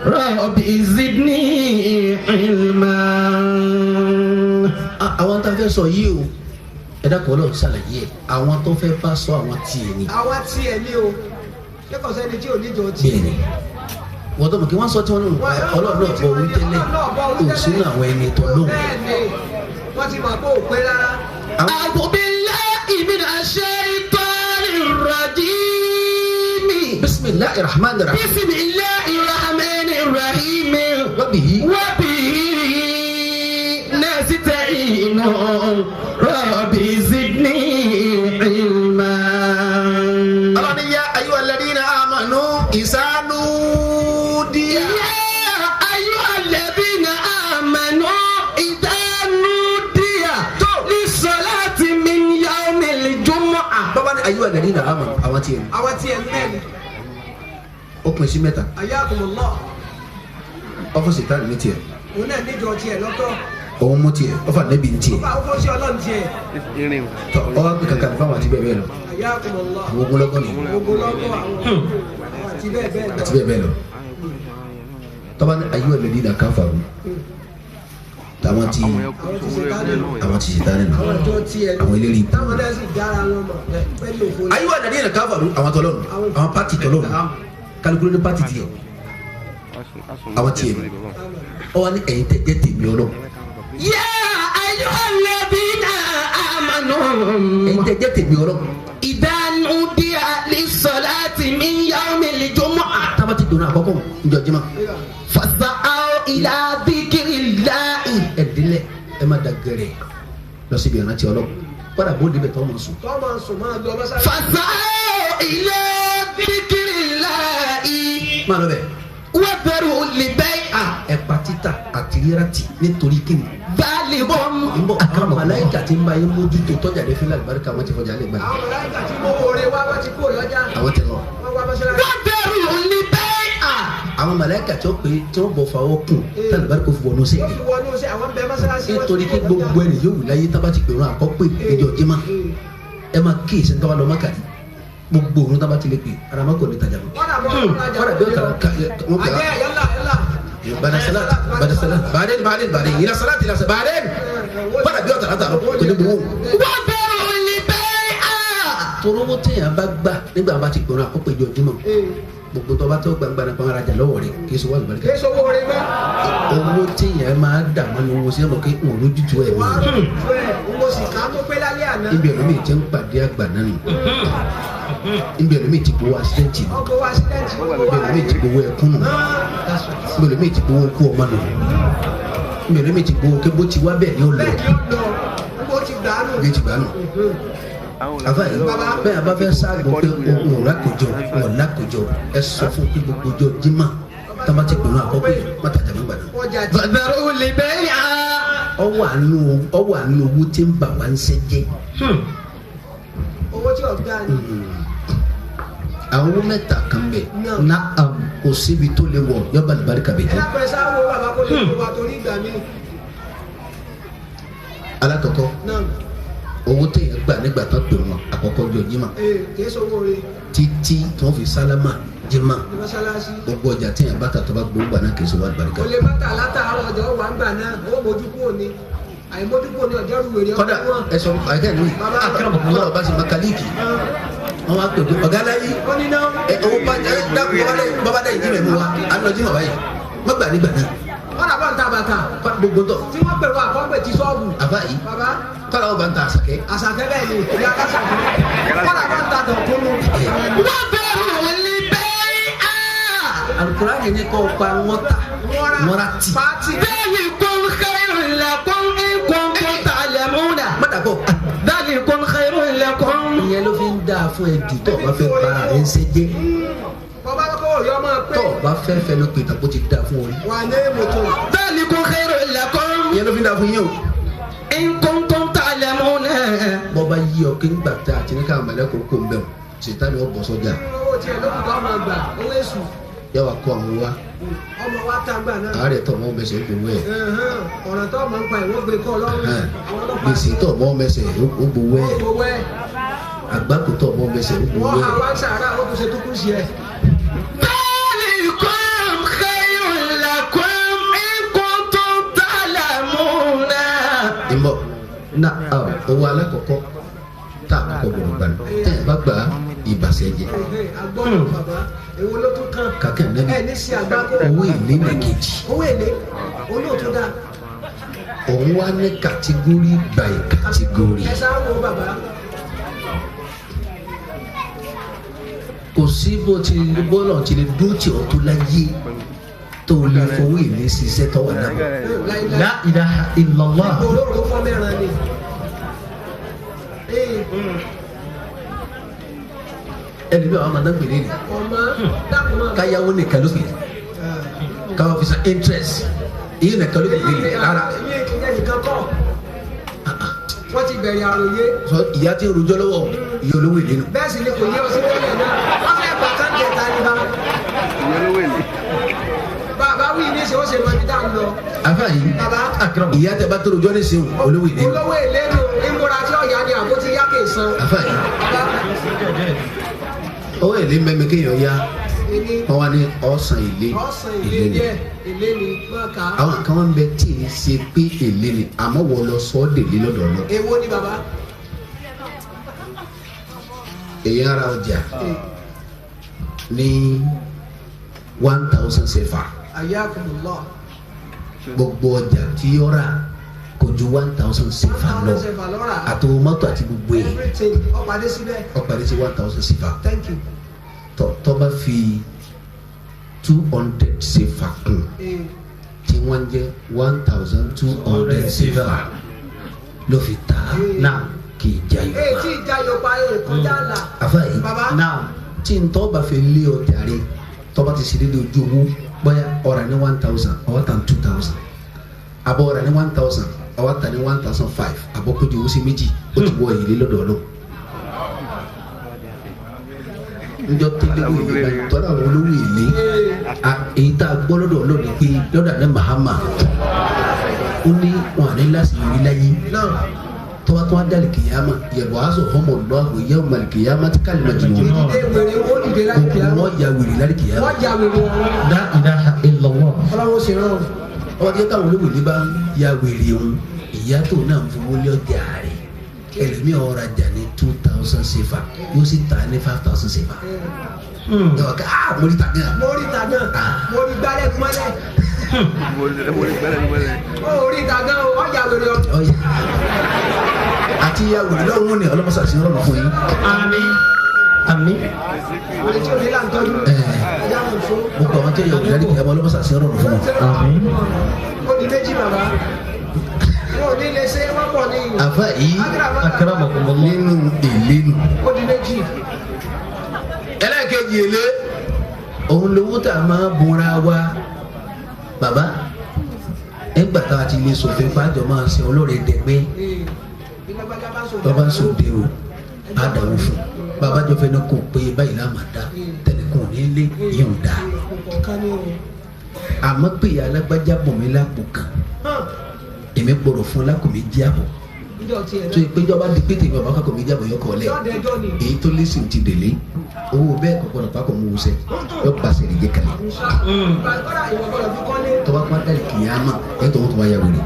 رب زدني علما Àwọn tá a fẹ́ sọ yìí o ẹ dákun Ọlọ́run ṣàlàyé ẹ̀ àwọn tó fẹ́ bá sọ àwọn tiẹ̀ ni. Àwa tiẹ̀ ní o. Ṣé kò sẹ́ni tí ò ní jọ tiẹ̀? Bẹ́ẹ̀ni wọ́n tó mọ̀ kí wọ́n sọ tí wọ́n ní Ọlọ́run náà bọ̀ wí tẹ́lẹ̀ kò sínú àwọn ẹni tó lóhùn. Bẹ́ẹ̀ni, wọ́n ti mọ̀ pé ò pé rárá. أعوذ بالله من الشيطان الرجيم Bismillahir rahmanir rahim. بسم الله الرحمن الرحيم Wabihi. وبه نستعين رب زدني علما Ọlọ́run ní yá ayyuhal ladina amanu ìsánúdíyà. يا أيها الذين آمنوا إذا نودي للصلاة من يوم الجمعة Bàbá ní ayyuhal ladina amanu àwọn tiẹ̀ ni. Àwa tiẹ̀ ní bẹ́ẹ̀ ni. Ó pín sí mẹ́ta. Ayakumullah. Ọ́fíìsì ìtàn ní tiẹ̀. Òun náà níjọ tiẹ̀ lọ́tọ̀. Òun mú tiẹ̀. Ọfà nẹ́bí ní tiẹ̀. Bá a fọ́ sí Ọlọ́run tiẹ̀. Tọ́ ọ wá gbé kankan fáwọn àti bẹ́ẹ̀ bẹ́ẹ̀ lọ. Ayakumullah. Àwọn ogunlọ́gọ́ ni Ogunlọ́gọ̀ àwọn àti bẹ́ẹ̀ bẹ́ẹ̀ lọ. àti bẹ́ẹ̀ bẹ́ẹ̀ lọ. Tọ́ba ní ayyuhal ladina kafaru. Tàwọn ti àwọn ti ṣètánì nù. Àwọn eléré ibú. Ayiwa nàdí yẹn káfàrú àwọn tọlọ́run àwọn pati tọlọ́run kálukú ní pati tiẹ̀ àwọn tiẹ̀ ọwọ́ ní ẹ̀yin tẹ̀ jẹ́ tèmi Ọlọ́run. يا أيها الذين آمنوا Ẹ̀yin tẹ̀ jẹ́ tèmi Ọlọ́run. إذا نودي للصلاة من يوم الجمعة Tába ti dùn àkọ́kọ́ njọ jimá. فاسعوا إلى ذكر الله Ẹ dílẹ̀ ẹ má da gẹrẹ lọ síbi ìrántí Ọlọ́run. Kọ́dà bó débẹ̀ tọ́ mọ̀ sùn. فاسعوا إلى ذكر الله Má lọ bẹ̀. وذروا البيع Ẹ pa títà àti rírà tì nítorí kíni. ذلكم Nbọ àwọn màláíkà tí ń bá yín mójútó tọ́jà dé fílẹ̀ àlùbáríkà wọn ti fọjà lè gbà. Àwọn màláíkà tí mo wọlé wá wọ́n ti kúrò lọ́jà. Àwọn ti lọ. Wọ́n wá mọ́ṣáláṣí. وذروا البيع Àwọn màláíkà tí ó pè tí wọ́n bọ̀ fàwọ́ kùn tí àlùbáríkà fi wọnú sí Wọ́n fi wọnú sí àwọn bẹ mọ́ṣáláṣí. wọ́n ti nítorí pé kúrò lọ́jà. gbogbo ẹni yóò wù láyé tábà ti pèrún àkọ́pẹ́ níjọ́ jimá ẹ máa kí ìsìn tábà lọ mákàdí gbogbo òun tábà ti lè pè ara má kò ní tajà mọ́. Kọ́dà bọ́ ọ̀rajà. Kọ́dà bí ó tara ká wọ́n pè Ajẹ́ á yálà yálà. bada salat bada salat baden baden baden ila salat ila salat baden kọ́dà bí ó tara tà lọ kò ní gbowó. وذروا البيع Torówó téèyàn bá gbà nígbà bá ti pèrún àkọ́pẹ́ ìjọ jimá gbogbo tó bá tó gbangba nípa arajà lọ́wọ́ rẹ̀ kì í sọ wà lùbáríkà. Kì í sọ owó rẹ̀ mọ́. Owó téèyàn máa dà mọ́ ni owó sí ọmọ kí n ò lójútu ẹ̀ Wàá mọ́. rò ju ẹ̀ owó sì ká tó pé lálẹ́ àná. Ibi ẹ̀rọ mi ti ń pàdé àgbà náà nù. Ibi ẹ̀rọ mi ti gbowó accident nù. Ọkọ̀ wa accident. Ibi ẹ̀rọ mi ti gbowó ẹkún nù. Ibi ẹ̀rọ mi ti gbowó kú ọmọ nù. Ibi ẹ̀rọ mi ti gbowó kí bó ti wá bẹ́ẹ̀ ni ó lọ. Bẹ́ẹ̀ ni ó lọ. Bó ti gbà á nù. Bí ti gbà nù. Àfa yìí bẹ́ẹ̀ a bá fẹ́ sáàgùn pé òun ò lákòjọ òun ò lákòjọ ẹ sọ fún pé gbogbo ọjọ́ jimá tábà ti pèrún àkọ́kọ́ yìí má tàjà má gbàdá. Ọjà tí وذروا البيع Ọwọ́ àánú owó tí ń bà wá ń ṣe jẹ́. owó tí ọ̀gá ni. Àwọn owó mẹ́ta kan bẹ̀ نعم kò síbi tó lè wọ̀ yọba àlùbáríkà bẹ̀ Ẹ jẹ́. lápẹ̀ sáwọ́ bàbá kó lè kó wa torí ìgbà mi. Alákọ̀ọ́kọ́ Náà owó téèyàn gbà nígbà tó pè wọn àkọ́kọ́ ọjọ́ jimá ee kì í sọ owó rẹ̀ títí tí wọ́n fi sálámà jimá ní mọ́ṣáláṣí. gbogbo ọjà téèyàn bá tà tó bá gbowó gbà náà kì í sọ wà àlùbáríkà. Kò lè má tà látàárọ̀ ọjọ́ wà ń gbà náà ó mójú kúrò ní àìmójú kúrò ní ọjọ́ rú wèrè kọ́dà ọdún wọn. ẹ sọ àyíká ìlú yìí kọ́dà ọba sì makalíìkì wọn wá pè pé ọ̀gá láyé Ó ní náà ẹ owó bá ẹ dákun bàbá dá ìjìnlẹ̀ mú wa à ń lọ jìnnà báyìí má gbà nígbà náà kọ́dà bọ́ ń ta bàtà kọ́dà gbogbo tọ̀ tí wọ́n pèrò àkọ́pẹ̀ ti ṣọ́ọ̀bù. àfa yìí Bàbá kọ́dà ọba ń ta àṣàkẹ́ àṣàkẹ́ bẹ́ẹ̀ ni ìyá aláṣàkẹ́ kọ́dà bọ́ ń ta dọ̀kúnú. وذروا البيع alukurani ní kọ́ pa wọ́n ta wọ́n ra tì Pàtì. ذلكم خير لكم إن كنتم تعلمون má dàgbọ́ ذلكم خير لكم ìyẹn ló fi ń dáa fún ẹ jù tó o bá fẹ́ bara rẹ ń ṣe jẹ́ Bàbá kọ́ ọ̀yọ́ máa pé tó o bá fẹ́ fẹnu pè tàbó ti dáa fún orí wà ní mọ́tò. ذلكم خير لكم ìyẹn ló fi ń dáa fún yín o إن كنتم تعلمون bọ́ bá yí ọ kí ń gbà tá àti ní káwọn mọ̀lẹ́kọ̀ọ́ kó ń bẹ̀ wọ́n ṣètàn ó bọ̀ sọ́jà Owó tiẹ̀ ló kù tó ọmọ gbà owó èṣù yẹ wàá kó àwọn wa ọmọ wa tá gbà náà. àárẹ̀ tó ọmọ mẹsẹ̀ ó gbowó ẹ̀ Ẹ̀hẹ́n, ọ̀ràn tó ọmọ ń pa ìwọ́n gbé kọ́ ọlọ́run. Àwọn ọlọ́pàá gbèsè tó ọmọ mẹsẹ̀ ó gbowó ẹ̀ wọ́n gbowó ẹ̀. àgbákò tó ọmọ mẹsẹ̀ ó gbowó Wọ́n ẹ̀ àwa ń sàárà ó kù ṣe tó kù sí ẹ̀. ذلكم خير لكم إن كنتم تعلمون ń bọ̀ نعم owó alákọ̀ọ́kọ́ tá a kọ́kọ́ gbọ́dọ̀ gbà ní tẹ́ ẹ bá gbà á ìbàṣẹ jẹ Ẹ̀hẹ́n, agbọ́dọ̀ bàbá èwo ló tún kàn. kàkẹ́ nẹ́bí Ẹ ní sí àgbákò. owó èlé nìkejì Owó èlé olóòtú dáa. òun wá ní kàtígórì by kàtígórì Ẹ sáà wo bàbá. kò sí bó ti bọ́lọ̀ ti lè dúró tí o tó láyé tó lè fowó èlé ṣiṣẹ́ tó wà náà Láíláí. لا إله إلا الله Òróró fọ́ mẹ́ran ni. Ee, ẹni bí àwọn ọmọdé pèlè ni ọmọ dákun máa. káyáwó nìkan ló pè é káwọn fi san interest èyí nìkan ló pè é rárá Iye ìkíyẹ nìkan kọ́. Wọ́n ti bẹ̀rẹ̀ àròyé. sọ ìyá tí ń rojọ́ lọ́wọ́ ìyá olówó èlé nù Bẹ́ẹ̀ sì ni kò yé ọ sí tẹ́lẹ̀ náà. Wọ́n fẹ́ gbà káńtì ẹ̀ta ní bá. Bàbá wí ní ṣe ó ṣe mọ ibi tá à ń lọ. afa yìí Bàbá ìyá tẹ bá tó rojọ́ ní sèwọ̀n olówó èlé nù olówó èlé nù ìmúra tí ọ̀yà ni àbó ti yá kè san. afa yìí Bàbá owó èlé mẹ́mi kéèyàn ya Wọ́n wá ní ọ̀sán èlé èlé ni. Àwọn kan wọ́n bẹ tí ì ṣe pé èlé ni àmọ́ wọ́n lọ sọ ọ́ dèlé lọ́dọ̀ lọ. Èwo ni bàbá? Èyí ara ọjà ní 1,000 sefa. Ayakumullah. Gbogbo ọjà tí yọ rà kò ju 1,000 sefa lọ. Àtòwò mọ́tò àti gbogbo ẹ̀. Ọ̀pàdé síbẹ̀. Ọ̀pàdé sí 1,000 sefa. Thank you. Tọ́ bá fi 200 sefa kún tí wọ́n jẹ́ 1,200 sefa ló fi ta náà kì í jayọ̀ pa. Èyí tí ìjayọ̀ pa ẹ̀ kọjá là. Àfa yìí náà tí n tọ́ bá fẹ́ lé ọjà rẹ tọ́ bá ti ṣe déédéé ojú owó bóyá ọ̀rà ní 1,000 ọ̀wá tàn 2,000 àbọ̀ ọ̀rà ní 1,000 ọ̀wá tàn ní 1,500 àbọ̀ kójú owó sí méjì ó ti wọ èlé lọ́dọ̀ ọlọ́ njọ tó lé wòye bá tọ́lá àwọn olówó èlé èyí tá a gbọ́ lọ́dọ̀ ọlọ́ọ̀ni pé lọ́dọ̀ àná Mahama ó ní wọn àní láti yọrí láyé tọ́wá tó wá dálì kìyàmà yẹ̀bọ̀ aṣọ fọmọ lọ́wọ́ yẹ ọmọ kìyàmà tí kàlí ma jìnnà wọn wọn ya wèrè lálẹ́ kìyàmà. La ilaha illallah. Ọwọ́ tí káwọn olówó èlé bá ya wèrè òun ìyá tó náà ń fowó lé ọjà rẹ̀ ẹlòmíì ọ̀rọ̀ ajá ní 2,000 sefa yóò sì tà ní 5,000 sefa. Yọ̀ọ́ ká mórí ta gan. Mórí ta gan. Mórí gbálẹ̀ mọ́lẹ̀. Mórí ta gan o, ọjà wèrè ọ. Àti ya wèrè lọ́wọ́ ni ọlọ́mọṣà sí ọlọ́run fún yín. Àmín. Àmín. Àti òní là ń tọ́jú. Gbogbo àwọn tí yà wèrè lálẹ́ kìí ọlọ́mọṣà sí ọlọ́run fún wọn. Àmín. Ó di méjì bàbá. Àfa yìí nínú èlé nù. Ó di méjì. Ẹlẹ́ẹ̀kejì èlé òun lówó tá a máa bunra wa bàbá ẹgbà tá a ti lè sòfin fàájọ máa ṣe olóore dẹgbẹ́ bàbá ń sòde o bá dàwó fún bàbá jọ fẹ́ ní kò pé báyìí láà máa dá tẹnìkan ò ní lé yóò dá àmọ́ pé alágbájá bọ̀ mí lápò kan èmi gbọ́dọ̀ fún lákò méjì àbọ̀ tó yẹ pé ìjọba di pété ìjọba kakọ méjì àbọ̀ yọkọ lẹ èyí tó lé sí ti délé owó bẹ́ẹ̀ kọ̀ gbọ́dọ̀ pákó mú wusẹ yọ pàṣẹ ìdíje kalẹ̀ tọba kó adali kìyàmà ẹ tó wọ́n tó wá yà wẹ̀rẹ̀.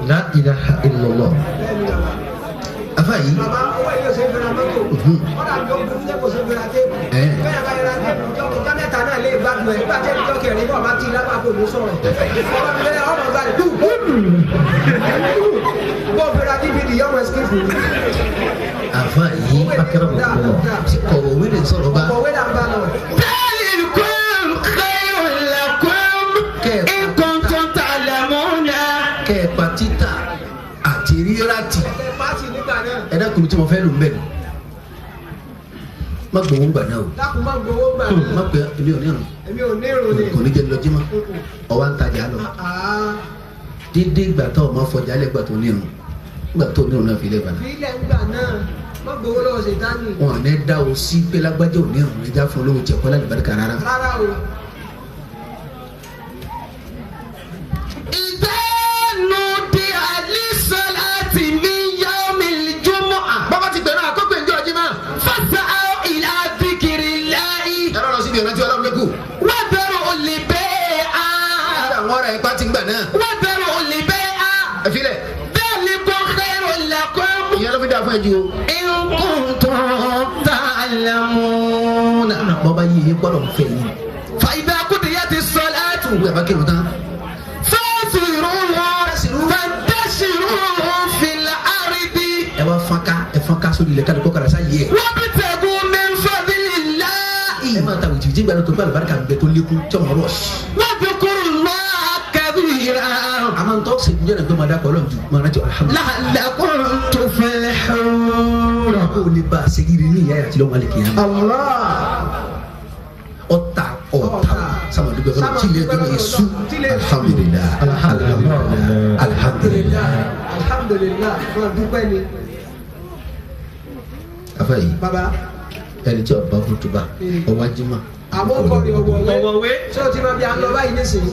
La ilaha illallah. Afa yìí. Bàbá owó yìí ò ṣe é fẹ́ra mọ́tò. Kọ́dà bí ó burú jẹ́ kò ṣe é fẹ́ra téèpù. Bẹ́ẹ̀ bá yẹra téèpù ìjọ mẹ́ta náà lè gbádùn ẹ̀. Nígbà tí ìjọ kẹrin náà bá ti lápá kò ní sọ̀rọ̀. Ọba mi bẹ́ẹ̀ ọmọ gbà dùn. Bó fẹ́ra DVD yọmọ ẹsikífù. Afa yìí kọ̀wé wíìlì sọ̀rọ̀ bá. Kọ̀wé là ń bá lọ. Dhalikum khayrun lakum in kuntum ta'lamuna. Kẹ̀ẹ̀pà títà àti rírà tì. Ẹ dákun tí mo fẹ́ lò ń bẹ̀ nù. Má gbowó gbà náà o. Dákun má gbowó gbà náà. Má pẹ́ èmi ò ní ìrùn. Èmi ò ní ìrùn ni. Kò ní jẹ́ lọ jímọ̀. Ọwọ́ ń tajà lọ. Dídé ìgbà tó o máa fọjá lẹ́gbà tó ní ìrùn. Ìgbà tó ní ìrùn náà fi lẹ́gbà náà. Fi ilẹ̀ ń gbà náà. Má gbowó lọ́wọ́ Ṣètánì. Wọn à ní dá o sí pé lágbájá ò ní ìrùn ẹja fún olówó jẹ kọ́lá ìbáríkà rárá. Rárá o. Idha nudiya lis-salati min yawmil jumu'ah. Bàbá ti gbẹ̀rún àkókò ìjọ Jímọ̀. Fas'aw ila dhikrillahi. Ẹ̀rọ lọ síbi ìrántí Ọlọ́run lókù. Wa dharul bay'a. Àwọn ọ̀rọ̀ ẹ̀ pátí ń gbà náà. Wa dharul bay'a. Ẹ filẹ̀. Dhalikum khayrun lakum. Ìyẹn ló fi dáa fún ẹ ju o. In kuntum ta'lamun. Bọ́ba yìí yín gbọ́dọ̀ ń fẹ́ yín. Fa idha qudiyatis salatu. Wíwẹ̀ bá kírun tán. Fantashiru fil ardi. Ẹ wá fọ́nká ẹ fọ́nká sórí ilẹ̀ kálukú kọ́ra sá yẹ. Wabtagu min fadlillahi. Ẹ máa ta wìtìwìtì gbàdọ̀ tó gbàdọ̀ barika bẹ tó lékún tí ọmọ rọ̀. Wadhkurullaha kathiran. Àmọ́ ntọ́ ṣe ń jẹ́nà pé máa dákọ̀ ọlọ́run jù máa rántí alhamdulilayi. La'allakum tuflihun. Kó o lè bá a segin ní ìyá yàtí lọ́wọ́ alẹ́ kìí. Allah. Ọ̀tá ọ̀tá sama dúpẹ́ fọlọ́ tí ilé ẹjọ́ yẹn sú alhamdulilayi alhamdulilayi alhamdulilayi. Alhamdulilayi wọn dúpẹ́ ni. Afa yìí Baba. ẹni tí ọba kutuba ọba jimá. Àmọ́ kọrin ọ̀wọ̀wé. Ṣé o ti máa bí a ń lọ báyìí nísìnyí?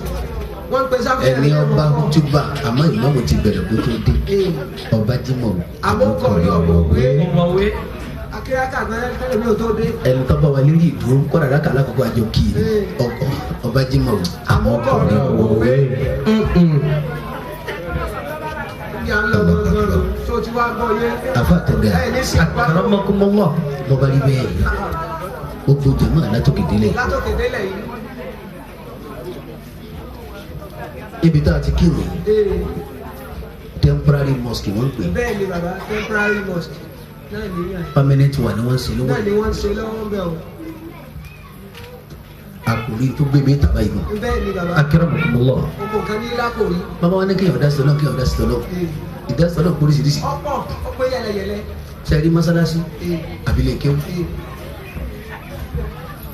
Wọ́n ń pe sáfẹ́ ẹni ọba kutuba àmọ́ ìmáàmù ti bẹ̀rẹ̀ kó tó dé ọba jimá o. Àmọ́ kọrin ọ̀wọ̀wé. Ẹni tó bá wa lérí ìdúró kọ́ra rákà alákọ̀ọ́kọ́ àjọ kì í ọba jimá o àmọ́ ọkùnrin wò ó. Afa tọ̀gá akramakumullah. bọ́ba rí bẹ́ẹ̀ gbogbo jama látòkè délẹ̀ ibi tá a ti kírun temporary mosque wọ́n pè. Bẹ́ẹ̀ ni baba, temporary mosque permanent wà ni wọ́n ń ṣe lọ́wọ́. Náà ni wọ́n ń ṣe lọ́wọ́ bẹ́ẹ̀ o. Àkòrí tó gbé mi tàbá yìí nù. Bẹ́ẹ̀ ni baba. Akramakumullah. Gbogbo nǹkan ní lákòrí. Bàbá wa ní kéèyàn dá sí tọ́lọ́, kéèyàn dá sí tọ́lọ́. Ìdásí tọ́lọ́ oríṣiríṣi. Ọ̀pọ̀ ọ̀pọ̀ yẹlẹyẹlẹ. Sẹ́ẹ̀rí mọ́sálásí àbílẹ̀ kéwù.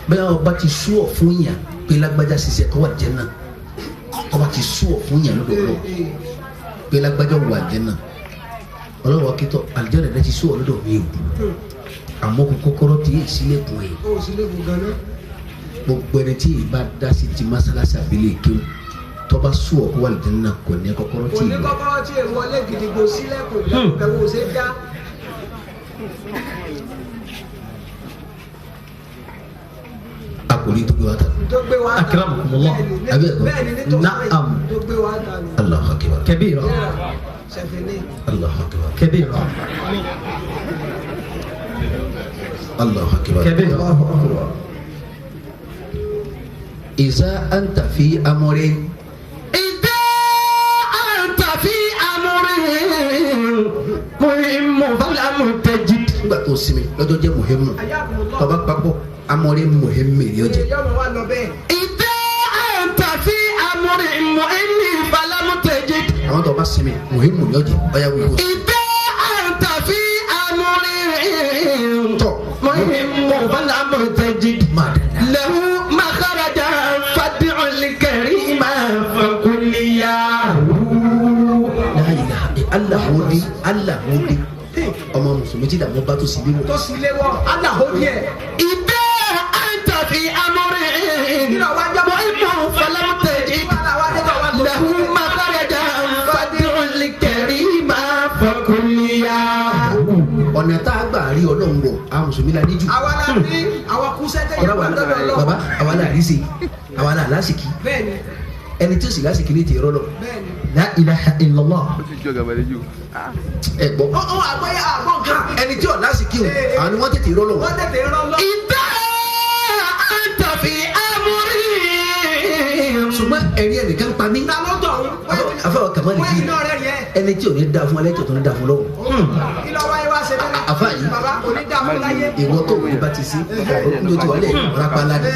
Bẹ́ẹ̀ ọba ti sú ọ̀ fún yàn pé lágbájá ṣiṣẹ́ kọ́ wà jẹ́ náà. Ọba ti sú ọ̀ fún yàn lọ́dọ̀ lọ pé lágbájá wà jẹ́ náà. Ọlọ́wọ́ akitọ́ àlùjáde rẹ ti sú ọ lọ́dọ̀ mi o. Àmọ́ kò kọ́kọ́rọ́ tí yé sílẹ̀kùn ẹ̀. Gbogbo ẹni tí yìí bá dá sí ti mọ́sálásí àbílẹ̀ kéwù tọ́ba sú ọ kó wà lùdí náà kò ní kọ́kọ́rọ́ tí Kò ní yìí. kọ́kọ́rọ́ tí èèwọ̀ wọlé gidigbo sílẹ̀kùn lẹ́kùn kò ṣe dá. Àkòrí tó gbé wa ta. Tó gbé wa ta. Akramakumullah. Àbí ẹ̀kọ́. Bẹ́ẹ̀ ni nítorí Na'am. tó gbé wa ta nù. Allahu akbar. Kabira. Sẹ̀fẹ̀lẹ̀. Allahu akbar. Kabira. Allahu akbar. Kabira. Iza anta fi amrin. إذا أنت في أمر مهم فلم تجد. Nígbà tó sinmi lọ́jọ́ jẹ́ muhimmu. Tọ́ba papọ̀ amọ̀rẹ́ muhimmi ni ó jẹ́. Yọ̀ọ́ mọ̀ wá lọ bẹ́ẹ̀. إذا أنت في أمر مهم فلم تجد. Àwọn tó bá sinmi muhimmu ni ó jẹ́. Ọ̀yà wíwò. إذا أنت في أمر مهم فلم تجد. Máa dàda. له مخرجا فادع الكريم فقل يا La ilaha Allahu di Allahu di. Ọmọ mùsùlùmí tí dààmú bá tó sì bí wò. Tó sì léwọ́, Allahu ní ẹ̀. إذا أنت في أمر مهم فلم تجد له مخرجا فادع الكريم فقل يا Ọ̀nà tá a gbà rí Ọlọ́run wọ̀, àwọn mùsùlùmí la ní jù. Àwa la ní àwa kú sẹ́tẹ̀ Ọ̀rọ̀ yẹn wa wà lọ́dọ̀ lọ. bàbá àwa la rí sí àwa la lásìkí. Bẹ́ẹ̀ni, Ẹni tí ó sì lásìkí ní ti rọ́ lọ. bẹ́ẹ̀ni. لا إله إلا الله Ẹ gbọ́. Ó ó àgbáyé àgbọ̀n kan. Ẹni tí ò lásìkí o, àwọn ni wọ́n tètè rọ́ lọ. Wọ́n tètè rán lọ. إذا أنت في أمر Ṣùgbọ́n ẹ̀rí ẹnìkan pa mí. Ta ló tọ̀ ń? Afáwọn Kàmáàlì Wọ́n yìí iná rẹ̀ yẹn. ẹni tí ò ní dáa fún alẹ́ tó ní dáa fún lọ́wọ́. Kí ló wáyé wá ṣe bẹ́ẹ̀? Àfáà yìí. Bàbá kò ní dáa fún láyé. Ìwọ tó wù bá ti sí ọ̀rọ̀ tó ti wọlé rápálá ni. Ẹ,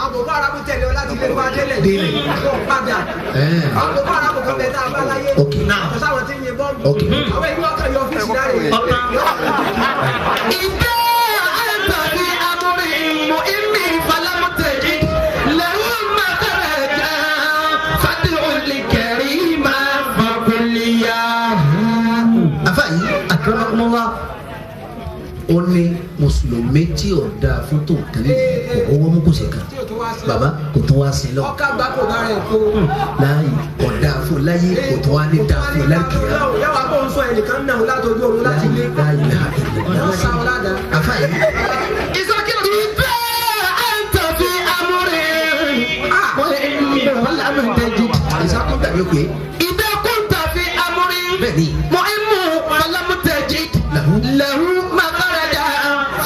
àwọn boko haram tẹ̀lé ọ láti ilé wa délẹ̀. Délẹ̀. Kó padà. Ẹ̀. Àwọn boko haram kan bẹ̀ tá a bá láyé. Ok. Kò sáwọn tí ń yin bọ́ọ̀mù. Ok. Àwọn ìlú ọkàn yọ ọ́fíìsì náà rè. إذا أنت في أمر مهم فلم تجد له مخرجا فادع الكريم فقل يا Àfáà yìí أكرمكم الله ó ní mùsùlùmí tí ò dáa fún tó nǹkan lè kò owó mú kò sí kan. Tí o tún wá sí. Bàbá kò tún wá sí lọ. Ọkà gbà kò bá rẹ̀ kó. Láàyè kò dáa fún láyé kò tún wá ní dáa fún láìkìyà. Yàwó àbọ̀ ń sọ ẹnìkan náà látọjú oorun láti ilé. Láàyè Wọ́n sá ọ ládàá. Àfáà yìí إذا أنت في أمر مهم فلم تجد ìsákùn tàbí òkè إذا كنت في أمر bẹ́ẹ̀ ni مهم فلم تجد له مخرجا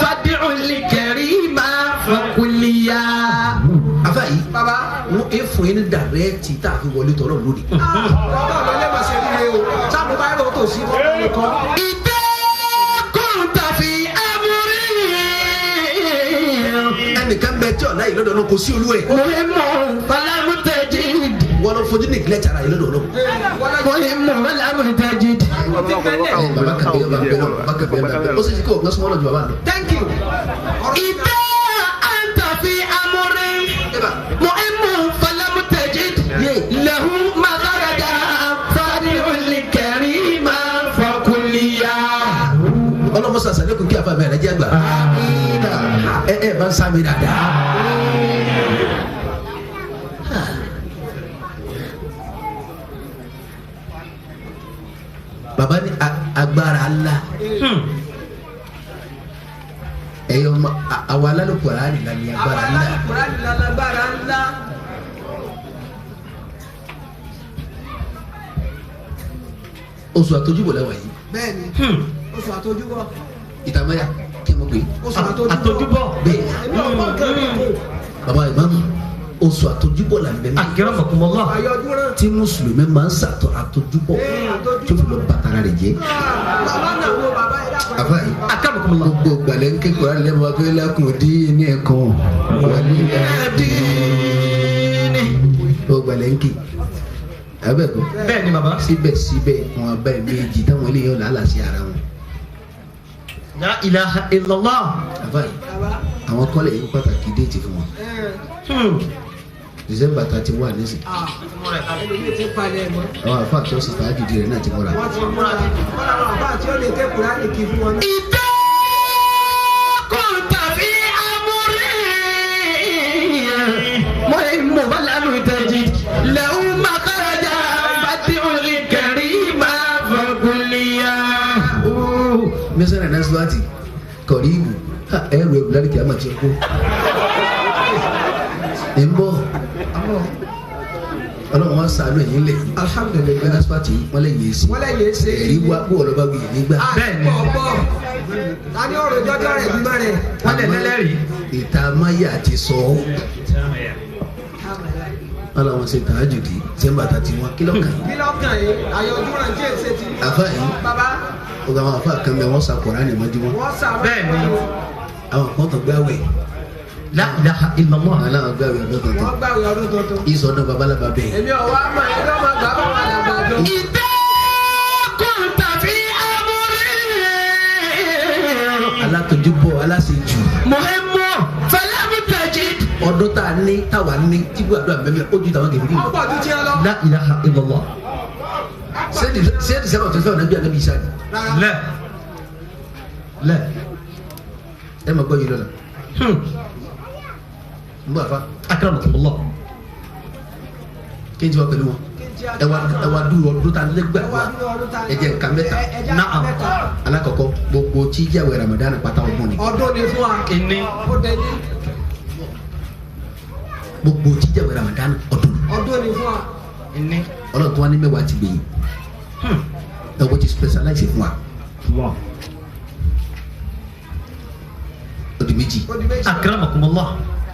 فادع الكريم فقل يا Àfáà yìí Bàbá. wọ́n é fún yín ní dàrẹ́ẹ̀tì tá a fi wọlé tọ́lọ́ lónìí. Bàbá ọ̀dọ́ lè máa ṣe nílé o. Sáàmù bá yọ̀ tó sí ọ̀pọ̀ nìkan. إذا كنت في أمر Ẹnìkan bẹ tí ọ̀la yìí lọ́dọ̀ náà kò sí olú ẹ̀. مهم فلم تجد Wọ́n lọ fojú neglect ara yìí lọ́dọ̀ náà. مهم فلم تجد Bàbá kan bẹ bàbá bẹ lọ bàbá kan bẹ bàbá bẹ ó sì ti kí ọ̀gbọ́n súnmọ́ lọ́jọ́ bàbá lọ. Thank you. إذا أنت في أمر مهم فلم تجد له مخرجا فادع الكريم فقل يا Ọlọ́mọ sàṣà lẹ́kùn kí afa mi àlẹ́ jẹ́ àgbà. Ẹ ẹ bá ń sá mi dáadáa. Bàbá ní agbára ńlá. Ẹ̀yọ́ àwa alálùkùránì la ní agbára ńlá. Àwa alálùkùránì la lágbára ńlá. Oṣù àtojúbọ̀ la wà yìí. Bẹ́ẹ̀ni. Oṣù àtojúbọ̀. Ìtàmáyà kí mo pè é. Oṣù àtojúbọ̀. Bẹ́ẹ̀. Èmi ò gbọ́ nǹkan mi kù. Bàbá ìmáàmù oṣù àtojúbọ̀ là ń bẹ mí. Akramakumullah. Tí mùsùlùmí máa ń sàtọ̀ àtojúbọ̀ tó fi lọ bàtàrà rẹ̀ jẹ́. Àbá yìí Akramakumullah. gbogbo gbalẹ̀ ń kékeré alẹ́ bá pé lákùn dín ní ẹ̀kan wàlíyà dín ní. Gbogbo gbalẹ̀ ń ké. Abẹ́ẹ̀kọ́. Bẹ́ẹ̀ni bàbá. Síbẹ̀síbẹ̀ wọn abá ẹ̀ méjì táwọn eléyìí ọ̀la àlàsí ara wọn. La ilaha illallah. Àbá yìí àwọn kọ́lẹ̀ yìí pàtàkì déètì fún wọn. December 31 nísìn. Ẹlòmíì ti palẹ̀ mọ́. Àwọn àfa àti ọ̀sìn tààjù rẹ̀ náà ti múra. Wọ́n ti múra. Wọ́n làwọn àbá àti ó lè ké Kùránì kí fún wọn náà. Ìdá kọ̀ǹtà fi amúrí. Mo mú bàlámù tẹ̀jì. Lẹ́hùn makarajà bàtí òní kẹrí máa fọkùnlé-yà. Mísánà Nasiwati kọ̀rí ìbù ẹ̀rù ẹ̀rù láti kìá màtí ọkọ. Ẹ̀ ń bọ̀ Ọlọ́run wá ṣàánú ẹ̀yìn lẹ̀ yìí. Alhamdulilayi. Nasiwati wọ́n lẹ́yìn èsì. Wọ́n lẹ́yìn èsì. Ẹ̀rí wá kó ọlọ́ba wí nígbà. Bẹ́ẹ̀ni. Bọ̀ ta ni ọ̀rọ̀ jọjọ rẹ̀ bímọ rẹ̀. Wọ́n lè lẹ́lẹ́rìí. Ìta máyà ti sọ ọ́. Wọ́n làwọn ṣe tààjùdì December 31 kí lọ́kàn yìí. Kí lọ́kàn yìí? Àyọjú rẹ̀ jẹ́ èsè ti. Àfa yìí. Bàbá. Ọ̀gá àwọn àfa kan bẹ wọ́n sa Kùránì mọ́júmọ́. Wọ́n sà Bẹ́ẹ̀ni. Àwọn kan tó gbáwẹ̀. La ilaha illallah. Àwọn aláwọ̀ gbáwẹ̀ ọdún tuntun. Wọ́n gbàwé ọdún tuntun. Ìsọdún babalábà bẹ́ẹ̀. Èmi ò wá mọ̀ ẹgbẹ́ ọmọ àgbà bá wà lágbàdo. Ìdá kọ̀ǹtà fi amúrí. Alátojúbọ̀ aláṣejù. Mọ̀hẹ́mọ̀ fẹlẹ́mù tẹ̀jì. Ọdún tá a ní táwa ní tí gbàdúrà mẹ́mẹ́ ó ju tàwọn kẹfìrí lọ. Wọ́n pọ̀ ju tiẹ̀ lọ. La ilaha illallah. Ṣé December 25 náà bí Ànábì Ìsá ni? Rárá. Lẹ́. Lẹ́. Ẹ máa gbọ́ yìí lọ́la. N bọ̀ àfa Akramakumullah. kí n ti wá pẹ̀lú wọn. Ẹ wá dúró ọdún tá a lé gbàdúrà. Ẹ jẹ́ nǹkan mẹ́ta. Na'am. Alákọ̀ọ́kọ́ gbogbo tí jẹ́wé Ramadan pátá ọdún ni. Ọdún ni fún wa. Ìní. Ó dẹ ní. Gbogbo tí jẹ́wé Ramadan ọdún ni. Ọdún ni fún wa. Ìní. Ọlọ́run tó wá ní mẹ́wàá ti gbẹ̀yìn. Ẹ wọ́n ti specialize fún wa. Allah. Ó di méjì. Ó di méjì. Akramakumullah.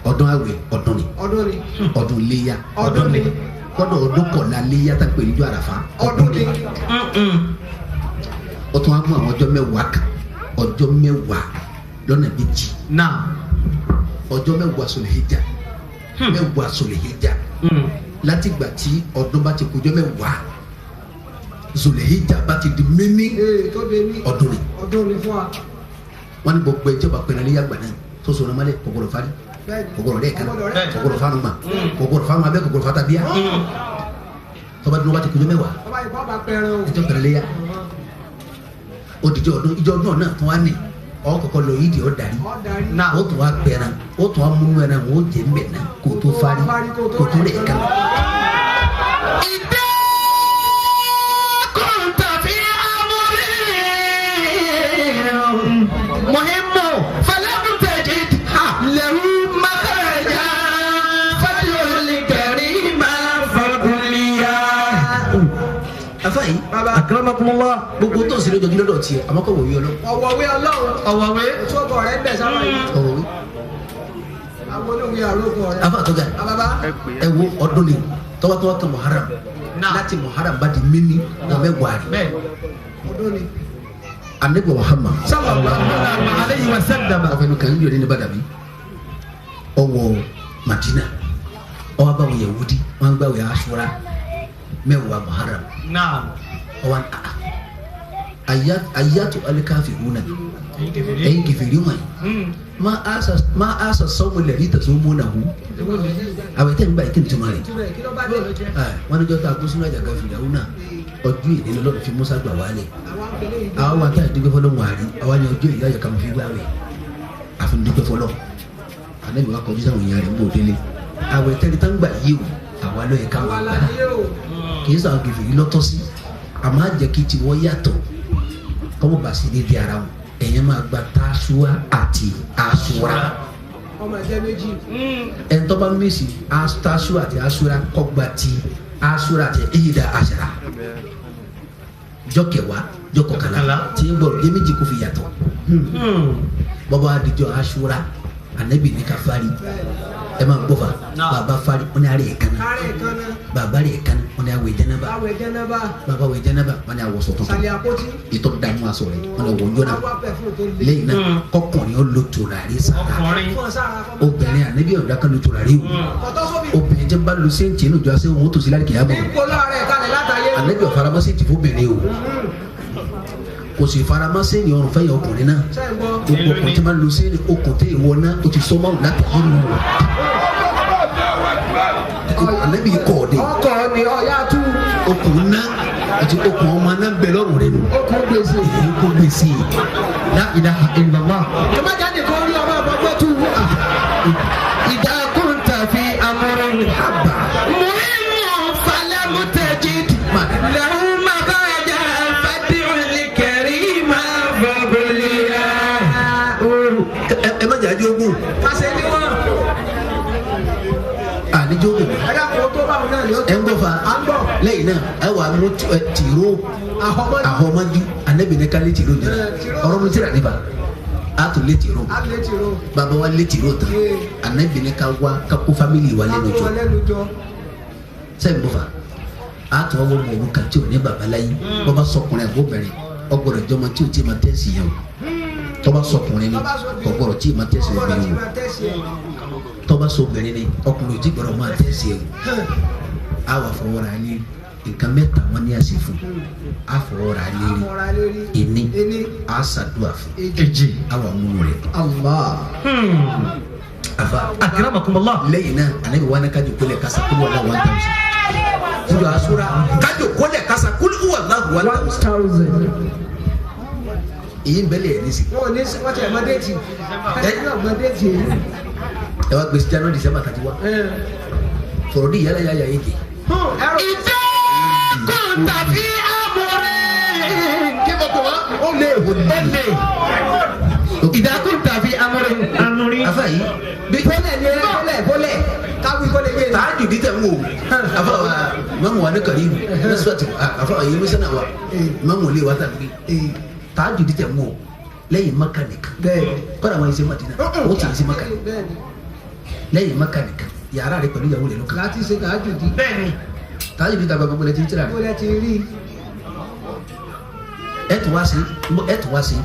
Ọdún àwẹ̀ ọdún ni. Ọdún ni. Ọdún léyà. Ọdún ni. Kọ́dọ̀ ọdún kọ̀ọ̀la léyà tá a pè ní ijó àràfá. Ọdún ni. Ó tún wá mú àwọn ọjọ́ mẹ́wàá kan ọjọ́ mẹ́wàá lọ́nà méjì. Naam. Ọjọ́ mẹ́wàá Sulhijja. Mẹ́wàá Sulhijja. Látìgbà tí ọdún bá ti kú ọjọ́ mẹ́wàá Sulhijja bá ti di mímí Ee tó de ní. ọdún ni. Ọdún ni fún wa. Wọ́n ní gbogbo ẹjọ́ bá pẹ̀lú aléyàgbà náà tó sọ̀rọ̀ mọ́lẹ̀ kòkòrò fari Bẹ́ẹ̀ni. kòkòrò rẹ̀ kan Kòkòrò rẹ̀ kan. kòkòrò fanu ma kòkòrò fanu abẹ́ kòkòrò fata bíyà tọ́ba dunu bá ti kú ọjọ́ mẹ́wàá Ọba ìkọ́ bá pẹran o. ẹjọ́ pẹ̀lú aléyà odidi ọdún ìjọ ọdún náà tún wá ní ọ kọ́kọ́ lọ yídìí ọ darí Ọ darí. Naam. ó tún wá pẹran ó tún wá múnú ẹran ó jẹ mbẹ náà kó tó fari kó tó rẹ̀ kan. Ìdá kọ̀ǹtà fi amúrí. Mọ̀hẹ́mọ̀ fẹlẹ́mù tẹ̀jì. Lẹ́hùn makarajà fẹ́lẹ́ kẹrí máa fọkùnlé-yà. afa yìí Bàbá. Akramakumullah. gbogbo tó ń sinmi jọjú lọ́dọ̀ tiẹ̀ àmọ́ kò wòye ọlọ́ Ọ̀wọ̀wé Ọlọ́run. Ọ̀wọ̀wé. Òṣogbo rẹ̀ ń bẹ̀ sábà yìí. ọ̀wọ̀wé Àwọn olóògbé àròkọ rẹ̀. afa tó ga Bàbá. ẹ wo ọdún ni tọ́wọ́tọ́wọ́ kan Muharram Naam. láti Muharram bá di mímí náà mẹ́wàá rẹ̀ Bẹ́ẹ̀. Ọdún ni. Ànábì Muhammad Sallallahu alayhi wa sallam. ọ̀fẹ́nu kan yóò ní Badawi ọwọ́ Madina ọwọ́ báwọn Yahudi wọn gbàwé Ashura mẹ́wàá Muharram Naam. ọwọ́ ayatu alikafiruna ẹ̀yin kẹfìrí wọ̀nyí ma asa sọmọ lẹbi tẹsán náà hu àwọn ẹtẹ nígbà yìí kí ni tuma rẹ Túbẹ̀ kí ló bá dé? wọn ní jọta agbósínú àjàgà fìdáwó náà ọjọ́ ìdílé lọ́dọ̀ fi Musa gbà wálé Àwọn akẹ́lẹ́ yìí. àwọn wa táyà dúpẹ́ fọlọ́ wàrí àwọn ni ọjọ́ ìyá àjàgà fi gbà wẹ̀ àfi dúpẹ́ fọlọ́ ànábì wa kọjú sáwọn èèyàn rẹ̀ ń bò délé àwọn ẹtẹ ní gbà yìí o àwa ló yẹ ká Àwa wà la gbà ní o. kì í sàn kẹfìrí lọ́tọ́ sí àmọ́ àjẹ́ kí tiwọ́ yàtọ̀ kọ́mọ́ bá sí ní di ara wọn Ẹ̀yẹ́ máa gba Tásúà àti Àṣúrà. Ọmọ ẹ̀jẹ̀ méjì. Ẹ̀ńtọ́ bá mísì Tásúà àti Àṣúrà kó gba ti Àṣúrà àti Ìdá Àṣàrà. Jọ́ kẹwàá, jọ́ kọkànlá tí ń bọ̀ jẹ́ méjì kò fi yàtọ̀. Bọ́bá adijọ́ Àṣúrà Ànábì ní ká fari. Ẹ máa gbọ́ fa bàbá fari ó ní àárẹ̀ ẹ̀kan náà bàbá rẹ̀ ẹ̀kan ó ní àwẹ̀ jẹ́nàbà bàbá wẹ̀ jẹ́nàbà wọ́n ní àwọ̀sọ̀ tuntun ìtọ́ dànù aṣọ rẹ̀ wọ́n ní wọ́n jọ́nà lẹ́yìn náà kọkùnrin ó lo tùràrí sára obìnrin Ànábì ọ̀dà kan lo tùràrí o obìnrin jẹ́ bá lu séǹtì inú ìjọ asẹ́ òun tó sí láti kìí àbọ̀ Ànábì ò faramọ́ séǹtì fóbìnrin o kò sì faramọ́ séǹtì ọrùn fẹ́yà ọkùnrin náà gbogbo ọkùnrin tí wọ́n lu séǹtì okùn tẹ ìwọ náà o ti sọ mọ́ láti ọrùn o Ànábì kọ̀ de ọkọ ni ọya tú okùn ná àti okùn ọmọ náà bẹ lọ́rùn rẹ nù okùn gbèsè èyí kò gbèsè La ilaha illallah. ìmọ̀jáde kan rí ọmọ àbọ̀gbọ́ tú. Idha kunta fi amrin haba muhimmin falam tajid lahu makhraja fad'u al-karima fabliya. Ẹ má jẹ́ àjọ ogun kàṣẹ ni wọn àníjó ogun ẹ̀dá kò tó báwọn náà ni ó ẹ ń gbọ́ fa à ń gbọ́ lẹ́yìn náà ẹ wà mú tìró àhọmọ́jú àhọmọ́jú Ànábì ní ká lé tìró jẹ ọ̀rọ̀ mi tìrà nípa a tún lé tìró á lè tìró bàbá wa lé tìró tán Ànábì ní ká wá ká kó fámìlì wa lẹ́nu kákó jọ wọn lẹ́nu jọ sẹ́yìn bọ́fà a tún wọ́n mọ̀ òun kan tí ò ní bàbá láyé bọ́bá sọkùnrin àbóbìnrin ọgbọ́dọ̀ jọmọ tí ò tí ì máa tẹ̀sí yẹn o tọ́ba sọkùnrin ni ọgbọ́dọ̀ tí ì máa tẹ̀sí ọgbọ́dọ̀ tí obìnrin o máa tẹ̀sí ẹ̀ tọ́ba sọbìnrin ni ọkùnrin ò tí gbọ́dọ̀ máa tẹ̀sí ẹ̀ o a wà fọwọ́ra lé nǹkan mẹ́ta wọn ní àṣẹ fún a fọwọ́ra lé àmọ̀ra lérí ìní ení a ṣàdúrà fún Èjì. a wà múnú rẹ̀ Allah àfa Akramakumullah. lẹ́yìn náà Ànábì wa ní kájú kólẹ̀ kásá kúlú wà láwọn tàwọn kúlú àṣúra kájú kólẹ̀ kásá kúlú wà láwọn tàwọn thousand èyí ń bẹ́lẹ̀ ẹ̀ ní sí wọn ò ní wọ́n ti ẹ̀ mọ déètì ẹ̀ ní ọ̀gbọ́n déètì èyí ẹ wá gbèsè January December 31 fọ̀rọ̀ di yàrá yàrá yìí kì ẹ̀rọ Idha kunta fi amrin kí mo kọ̀ wá. ó lé Ó lè. Idha kunta fi amrin. afa yìí bí bọ́lẹ̀ ni ẹ bọ́lẹ̀ bọ́lẹ̀ káwí kọ́lẹ̀ yé tààjù di tẹ̀ ń wò afa wa mamu wa ne kari nasirati afa wa yìí mísánà wa mamu lè wa tàbí tààjù di tẹ̀ ń wò lẹ́yìn Maka nìkan bẹ́ẹ̀ kọ́ra àwọn ẹ̀sẹ̀ Madina ó ti ẹ̀sẹ̀ Maka bẹ́ẹ̀ ni lẹ́yìn Maka nìkan yàrá rẹ pẹ̀lú ìyàwó rẹ lọ́kàn láti ṣe tààjù di Bẹ́ẹ̀ni. tààjù di tàbí gbogbo ẹ̀ ti ń tẹ̀lé rẹ bọ́lẹ̀ ti rí ẹ̀ tún wá sí ẹ̀ tún wá sí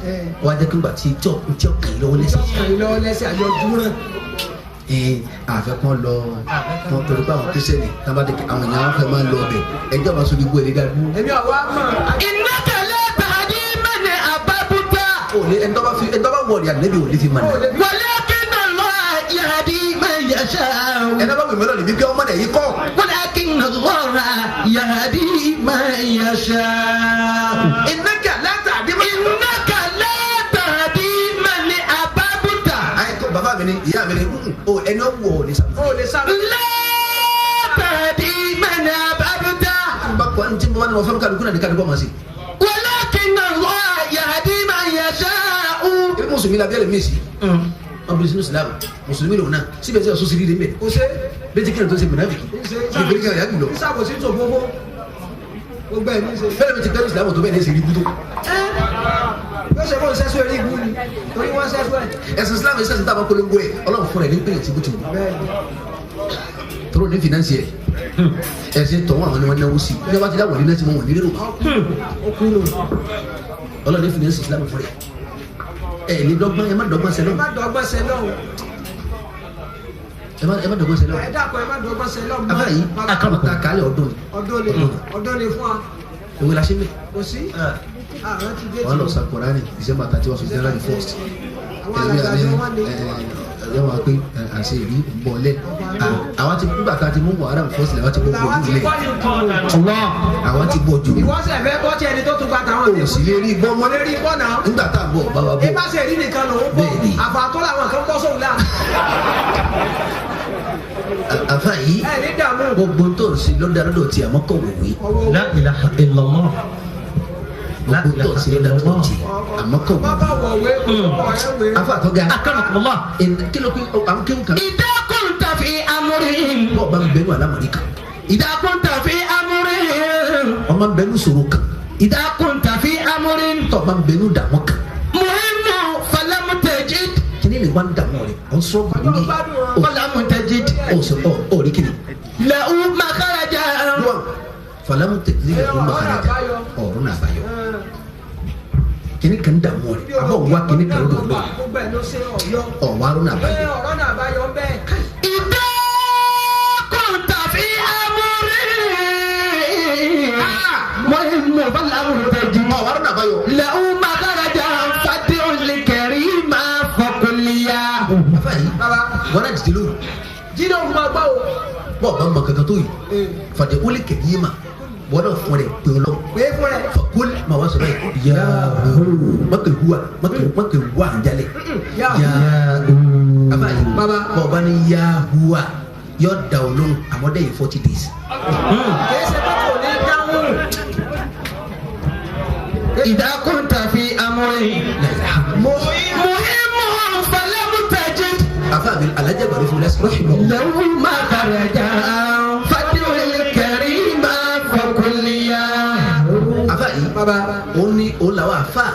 wá jẹ́ kí n gbà tí tí ò tí ò kàn yín lọ́wọ́ lẹ́sẹ̀ kàn yín lọ́wọ́ lẹ́sẹ̀ àyọjú rẹ̀ ee àfẹ́ kàn lọ wọn torí pé àwọn kristiẹni tábàdé àwọn èèyàn fẹ́ máa lọ ọbẹ̀ ẹjọ́ bá sọ gbogbo ẹ̀ lé dáa dúró. èmi ọ̀wá mọ̀ Innaka la tahdi man ahbabta. o ní ẹni tó bá fi ẹni tó bá wọ̀ọ̀dì ànábì ò ní fi mọ̀nà. Walakinna Allah yahdi man yasha. ẹni tó bá wù mí lọ níbi kí ọmọ náà yìí kọ́. Walakinna Allah yahdi man yasha. innaka la tahdi man. Innaka la tahdi man ahbabta. ayi tó bàbá mi ni ìyá mi ni o ẹni ó wù ọ́ ní sàmúlò. ó lè sáré La tahdi man ahbabta. bá kọ́ ní tí mo bá ní wọn fẹ́ kálukú náà ní kálukú ọmọ sí. Walakinna Allah yahdi man yasha. ebi mùsùlùmí la bí ẹlẹ́mìí sí. wọn bí sínú sílámù mùsùlùmí lòun náà síbẹ̀ sí ọ̀sùn sírí rẹ̀ kò ṣe bẹ́ẹ̀ tí kí ni tó ṣe mùnáfìkì ìgbèrè kí ni àyà jùlọ. ìṣàkóso tó fófó gbogbo ẹ̀ ní ṣe bẹ́ẹ̀ mi ti gbẹ́rù sílámù tó bẹ́ẹ̀ ní ṣe rí bútó. yóò ṣe fóun sẹ́sù eré ìbú ni torí wọ́n sẹ́sù ẹ̀ ẹ̀sìn sílámù ẹ̀sìn sílámù táwọn polongo ẹ̀ ọlọ́run fúnra ẹ̀ ní pèlè tí bó ti wù. bẹ́ẹ̀ ni tóró ní fìnánsì ẹ̀ ẹ̀sìn tọ̀wọ́n àwọn ni wọ́n náwó sí ní wọ́n ti dáwọ̀ ní náà tí wọ́n wọ̀ ní rírò ó kú nù ọlọ́run ní fìnánsì sílámù fúnra ẹ̀ ẹ̀ ní dọ́gbọ́n ẹ má dọ́gbọ́n ẹ sẹ́lọ̀ má dọ́gbọ́n sẹ́lọ̀ ẹ má dọ́gbọ́n sẹ́lọ̀ ẹ dákun ẹ má dọ́gbọ́n sẹ́lọ̀ mọ́ afárá yìí akọ́nà kálẹ̀ ọdún ni ọdún ni fún wa òwe la ṣe mẹ́ kò sí àwọn ti dé wọ́n lọ sa Kùránì December 31 to January 1st àwọn alàgbàjọ wọn ni ẹ wọ́n pé àṣẹ ìrí bọ̀lẹ̀ àwọn ti nígbà tá a ti mú Muharram first làwọn ti bọ́ làwọn jù ti lẹ̀ kọ́ ní Allah. àwọn ti bọ́ jù ìwọ́n sẹ̀ fẹ́ bọ́ tí ẹni tó tún gba tàwọn o sì lè rí bọ́ mọ́ kò lè rí bọ́ náà nígbà tá a bọ̀ bá wa ẹ bọ̀ bá ṣe rí nìkan lòún bọ́ Bẹ́ẹ̀ni. àfàtọ́ làwọn kan bọ́ sóun láà àfa yìí ẹ ní dààmú gbogbo tó ń ṣe lọ́dà lọ́dọ̀ tí àmọ́ kọ̀ wòwe ọwọ́ La ilaha illallah. Gbogbo tó ń ṣe lọ́dà tó ń jẹ àmọ́ kò wù. Afa tó ga. Akramakumullah. Kí ló pé àwọn kéwù kan. Idha kunta fi amrin. Bọ́ọ̀ bá ń bẹnu àlámọ̀rí kan. Idha kunta fi amrin. Ọmọ ń bẹnu sòrò kan. Idha kunta fi amrin. Tọ́ bá ń bẹnu dààmú kan. Muhimmu falam tajid. Kíni lè wá ń dààmú rẹ̀? Ọ̀ ń sọ́ọ̀bù níbí. Falam tajid. Ọ̀ sọ ọ̀ ọ̀ rí kiri. Lahu makhraja. Falamu tẹ̀lé lahu makhraja. Ọ̀run náà bá yọ. Kini kan dààmú rẹ̀ àbọ̀ wá kini kan lọ́dọ̀ lọ ọ̀wá ọ̀run náà bá yọ. Idha kunta fi amrin. Muhimmu falam tajid. Ọ̀wá ọ̀run náà bá yọ. Lahu makhraja fad'u al-karima faqul ya. Afa yìí wọn náà dìde lóru. Jíde òun máa gbọ́ o. Bọ́ọ̀ bá mọ kankan tó yìí fàdé ó lè kẹ̀lé yé ma wọn náà fún rẹ̀ pé ọlọ́ Pé fún rẹ̀. Fakul ma wá sọ̀rọ̀ yìí yaahu mọ̀kẹ́ huwa mọ̀kẹ́ huwa àjálẹ̀ yaahu afa yìí bọ́ọ̀ bá ní yaahuwa yọ da o lóhùn àmọ́dé yìí 40 days. Kìí ṣe pé kò ní dáhùn. Idha kunta fi amrin. Muhimmu falam tajid. Afa mi alajẹ gbàdúrà fún mi lásìkò. Lahu makhraja fad'u al-karima faqul ya. Afa yìí òun ni òun làwọn afa